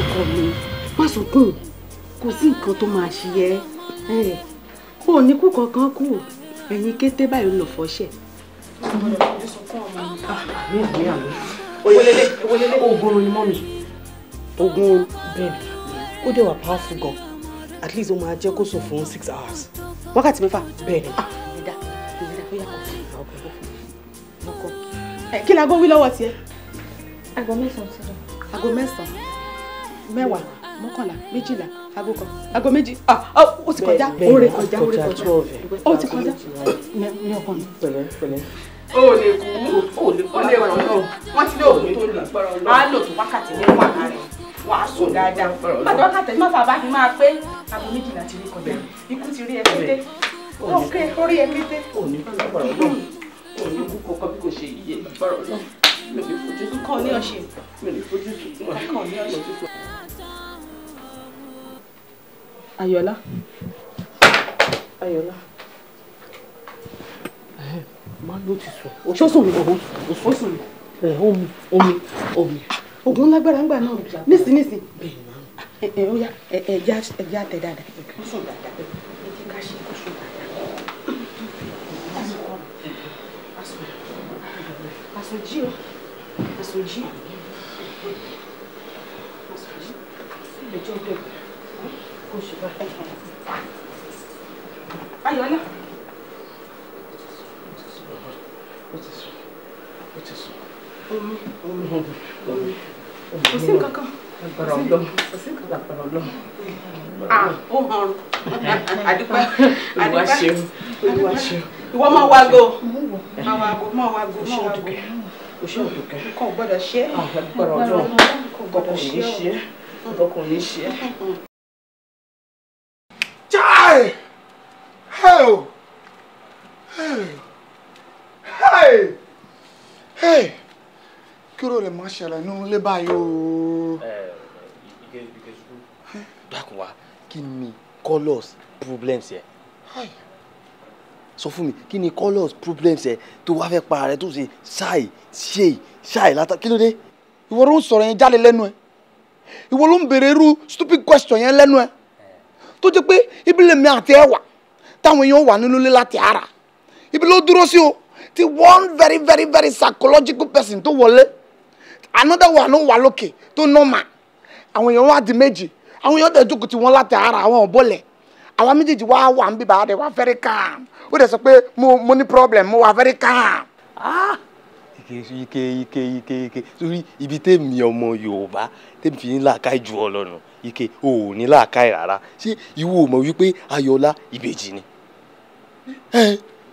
Speaker 3: Ọkọ mi, má sunkún, kò sí nǹkan tó máa ṣe ẹ́. Kò ní kú kankan kú, ẹ̀yin kété báyìí lọ fọṣẹ.
Speaker 18: Àmín àmín àmín. Owólélé owólélé. Oògùn oorun ni mọ́mì. Oògùn oorun bẹ́ẹ̀ ni. Ó dẹ̀ wà powerful gan. At least ó máa jẹ́ kó sùn fún 6 hours.
Speaker 3: Wákàtí mẹ́fà.
Speaker 18: Bẹ́ẹ̀ ni.
Speaker 3: Ìdá ìdá ó yà kọ́. Kí ni aago wí lọ́wọ́ tiẹ̀?
Speaker 4: Aago 9 ti lọ.
Speaker 3: Aago 9, 10, 11, 12, aago 1, aago 2. Ó ti kọjá, ó ré kọjá, ó ré kọjá. Ó ti kọjá. Ní ọkàn mi.
Speaker 18: Pẹ̀lẹ́ pẹ̀lẹ́.
Speaker 17: O lè kú, o lè kú, wọ́n ti lé òògùn tó lè, á lò tó wákàtí mẹ́fà lára rẹ̀, wà á sùn dáadáa. Nígbà tí wákàtí mẹ́fà bá fi máa pé, aago 12 ti rí kọjá, ikú ti rí ẹ kété, ó rí ẹ kété.
Speaker 18: Ò ní kú lágbára Ọlọ́run, ò ní kú kọ́kọ́ bí kò ṣe yíyẹ lágbára Ọlọ́run. Mi ò ní fojú sunkún.
Speaker 3: Kàn ní ọ̀ṣẹ̀.
Speaker 18: Mi ò ní fojú sunkún.
Speaker 3: Kàn ní ọ̀ṣẹ̀. Ayọ̀lá.
Speaker 18: Ayọ̀lá. Má ló ti sùn.
Speaker 3: Ṣó sùn mi?
Speaker 18: Ó sùn mi. Omi omi omi.
Speaker 3: Ògùn lágbára ń gbà náà nísìnyìísìn. Ó yá ẹja tẹ dáadáa. Ó sùn dáadáa. Ẹ jẹ́ ká ṣe kó sùn dáadáa.
Speaker 18: Àsùnjí o, àsùnjí. Àsùnjí. Ẹjọ́ dẹ̀gbẹ̀. Kò ṣe báyìí.
Speaker 17: Ayọ̀lá.
Speaker 18: Ó ti sùn. Ó ti sùn. Omi, omi, omi.
Speaker 17: Kò sí nǹkan kan.
Speaker 18: Agbára Ọlọ́run. Kò sí nǹkan kan. Agbára Ọlọ́run.
Speaker 17: Ah, ó hàn. Àdúpẹ́.
Speaker 18: Olúwa ṣeun. Olúwa ṣeun.
Speaker 17: Ìwọ máa wago. Máa wago, máa wago, máa wago.
Speaker 18: O ṣé Òdùkẹ́.
Speaker 17: Nǹkan ò gbọ́dọ̀ ṣe é.
Speaker 18: Agbára Ọlọ́run. Nǹkan kò ní ṣe é. Nǹkan kò ní ṣe é.
Speaker 10: Chai! Hey! Hey! Hey! Hey! Kí ló lè máa ṣẹlẹ̀ nínú ilé báyìí o?
Speaker 11: Dákun wá, kí ni colours problems yẹ? Sọ fún mi, kí ni colours problems yẹ tó wá fẹ́ para rẹ tó ṣe ṣáì ṣe ṣáì látà kí ló dé?
Speaker 10: Ìwọ ló ń sọ̀rọ̀ yẹn jáde lẹ́nu ẹ̀. Ìwọ ló ń béèrè irú stupid question yẹn lẹ́nu ẹ̀. Tó jẹ́ pé ibi lèmi àti ẹ wà táwọn èèyàn wà nínú ilé láti ara. Ibi ló dúró sí o tí one very very very psychological person tó wọlé, another one ló wà lókè tó normal. Àwọn èèyàn wá di méjì, àwọn èèyàn dẹ̀ jókòó tí wọ́n láti ara àwọn ọ̀bọ̀lẹ̀. Àwa méjèèjì wá wà ń bíbá rẹ̀ wá very calm. Ó dẹ̀ sọ pé mo ní problem, mo wà very calm.
Speaker 11: Ah! Ike ike ike ike ike sórí ibi tèmi ọmọ Yorùbá tèmi fi ń làákàyè ju ọ lọ́nà. Ike o ò ní làákàyè rárá. Ṣé ìwọ ò mọ̀ wípé Ayọ̀ọ́lá ìbejì ni?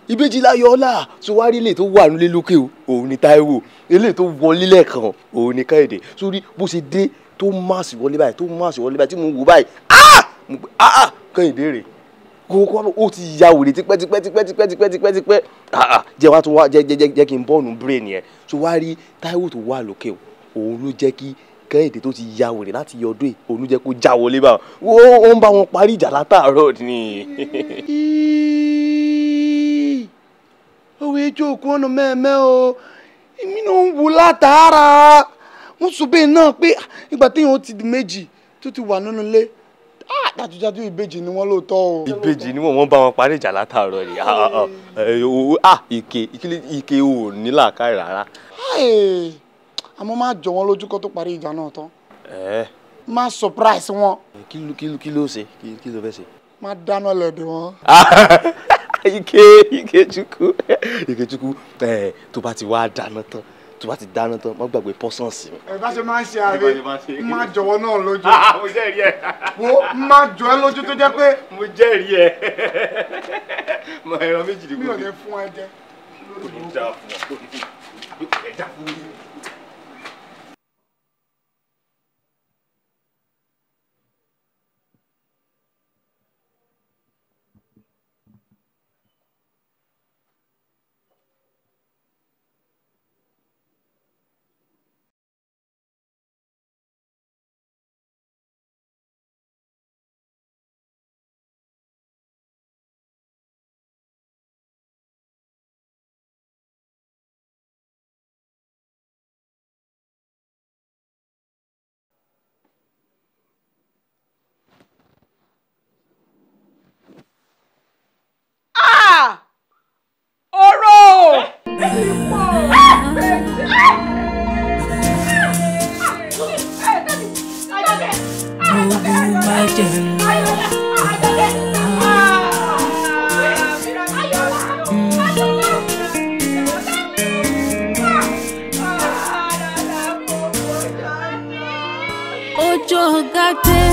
Speaker 11: Ìbejì l'Ayọ̀ọ́lá. So wá rí ilé tó wà nílé lókè o, òun ni Táíwò. Ilé tó wọlé lẹ́ẹ̀kan, òun ni Kẹ́hìndé. Sórí bó ṣe dé tó máàsì wọlé báyìí, tó máàsì wọlé báyìí tí mo wò báyìí. Ah! Mo pé ah! Kẹ́hìndé rè. Kókó ó ti ya wèrè tipẹ́ tipẹ́ tipẹ́ tipẹ́ tipẹ́ tipẹ́ tipẹ́. Ah! Jẹ́ wá tún wá jẹ́ jẹ́ jẹ́ kí n bọ́ọ̀nù brain yẹn. So wá rí Táíwò tó wà lókè o, òun ló jẹ́ kí Kẹ́hìndé tó ti ya wèrè láti yọ ọdún yìí, òun ló jẹ́ kó já wọlé báwọn. Ó ń bá wọn parí ìjà látàárọ̀ ni.
Speaker 10: Òwe ijó òkú ọ̀nà mẹ́ẹ̀mẹ́ o, èmi náà ń wò látara. Wọ́n sọ bẹ́ẹ̀ náà pé ìgbà téèyàn ti di méjì tó ti wà nínú ilé, dájúdájú ìbejì ni wọ́n lóòótọ́ o.
Speaker 11: Ìbejì ni wọ́n bá wọn parí ìjà látàárọ̀ ni. Ike ike ò ní làákàyè rárá.
Speaker 10: Àmọ́ má jọ wọ́n lójú kó tó parí ìjà náà tán. Má surprise wọn.
Speaker 11: Kí ló ṣe? Kí ló fẹ́ ṣe?
Speaker 10: Má dáná lẹ́dọ̀ wọn.
Speaker 11: Ike Ikechukwu Ikechukwu, tó bá ti wá dáná tán, tó bá ti dáná tán, má gbàgbé pọ́sọ̀nsì mi.
Speaker 10: Ẹ bá ṣe máa ń ṣe àárẹ̀, má jọ̀wọ́ náà lójú.
Speaker 5: Mo jẹ́rìí ẹ.
Speaker 10: Wo má jọ ẹ lójú tó jẹ́ pé.
Speaker 5: Mo jẹ́rìí ẹ. Mo ẹran méjì ni kò ní.
Speaker 10: Mi ò ní fún ẹ jẹ.
Speaker 5: Kò ní dá fún ọ. Kò ní dá fún mi.
Speaker 1: Ọjọ́ gàtẹ́,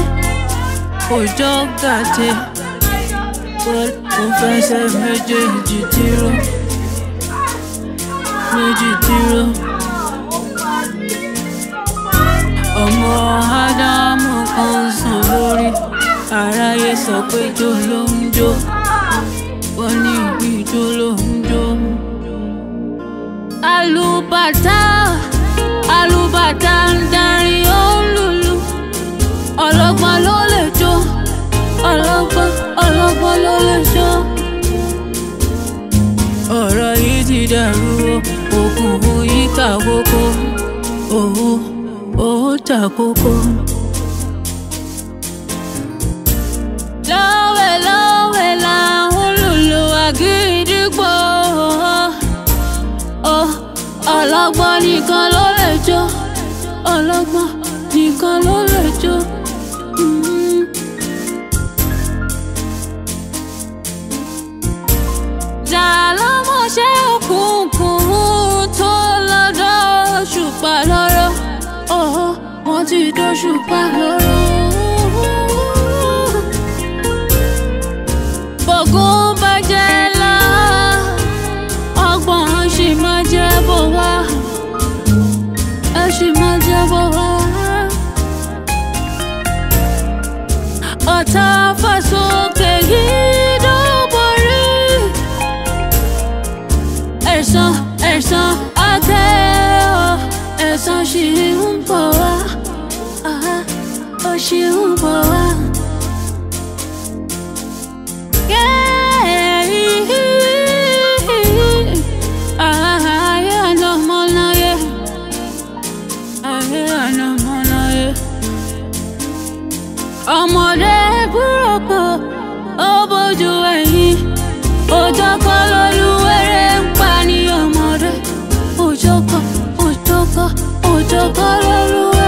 Speaker 1: ọjọ́ gàtẹ́, ó fẹsẹ̀ méjèèjì tìró, méjì tìró. Ọmọ Ádámù kan sùn lórí, aráyé sọ pé jó ló ń jó, wọ́n ní ijó ló ń jó. Àlùbàtà, àlùbàtà ń darí ó ń lùlù, ọlọ́gbọ́n ló lè jó, ọlọ́gbọ́n, ọlọ́gbọ́n ló lè jó. Ọ̀rọ̀ yìí ti dàrú o, òkùnkùn yìí kà kókó, òwò ó ta kókó. Lọ́wẹ̀ lọ́wẹ̀ là ń lùlù àgídìgbò. Ọlọ́gbọ́n. Ọlọ́gbọ́n nìkan ló lè jó, ọlọ́gbọ́n nìkan ló lè jó. Dàlọ́mọṣẹ́ òkùnkùn tó lọ́dọ̀ òṣùpá lọ́rọ̀, ọ̀hún wọ́n ti dóṣùpá lọ́rọ̀. Bọ̀gún bá jẹ́ lá, ọgbọ̀n ṣì máa jẹ́ bọ̀ wá, ẹ ṣì máa jẹ́ bọ̀ wá. Ọ̀tá fàsókè yìí dọ́bọ̀rí. Ẹ̀san ẹ̀san àtẹ ọ̀, ẹ̀san ṣì ń bọ̀ wá, ó ṣì ń bọ̀ wá. Ọmọdé burúkú ó bójú ẹ̀yìn, ọjọ́ kan lolúwẹ̀rẹ̀ ń pa ní ọmọdé. Ọjọ́ kan, ọjọ́ kan, ọjọ́ kan lolúwẹ̀rẹ̀.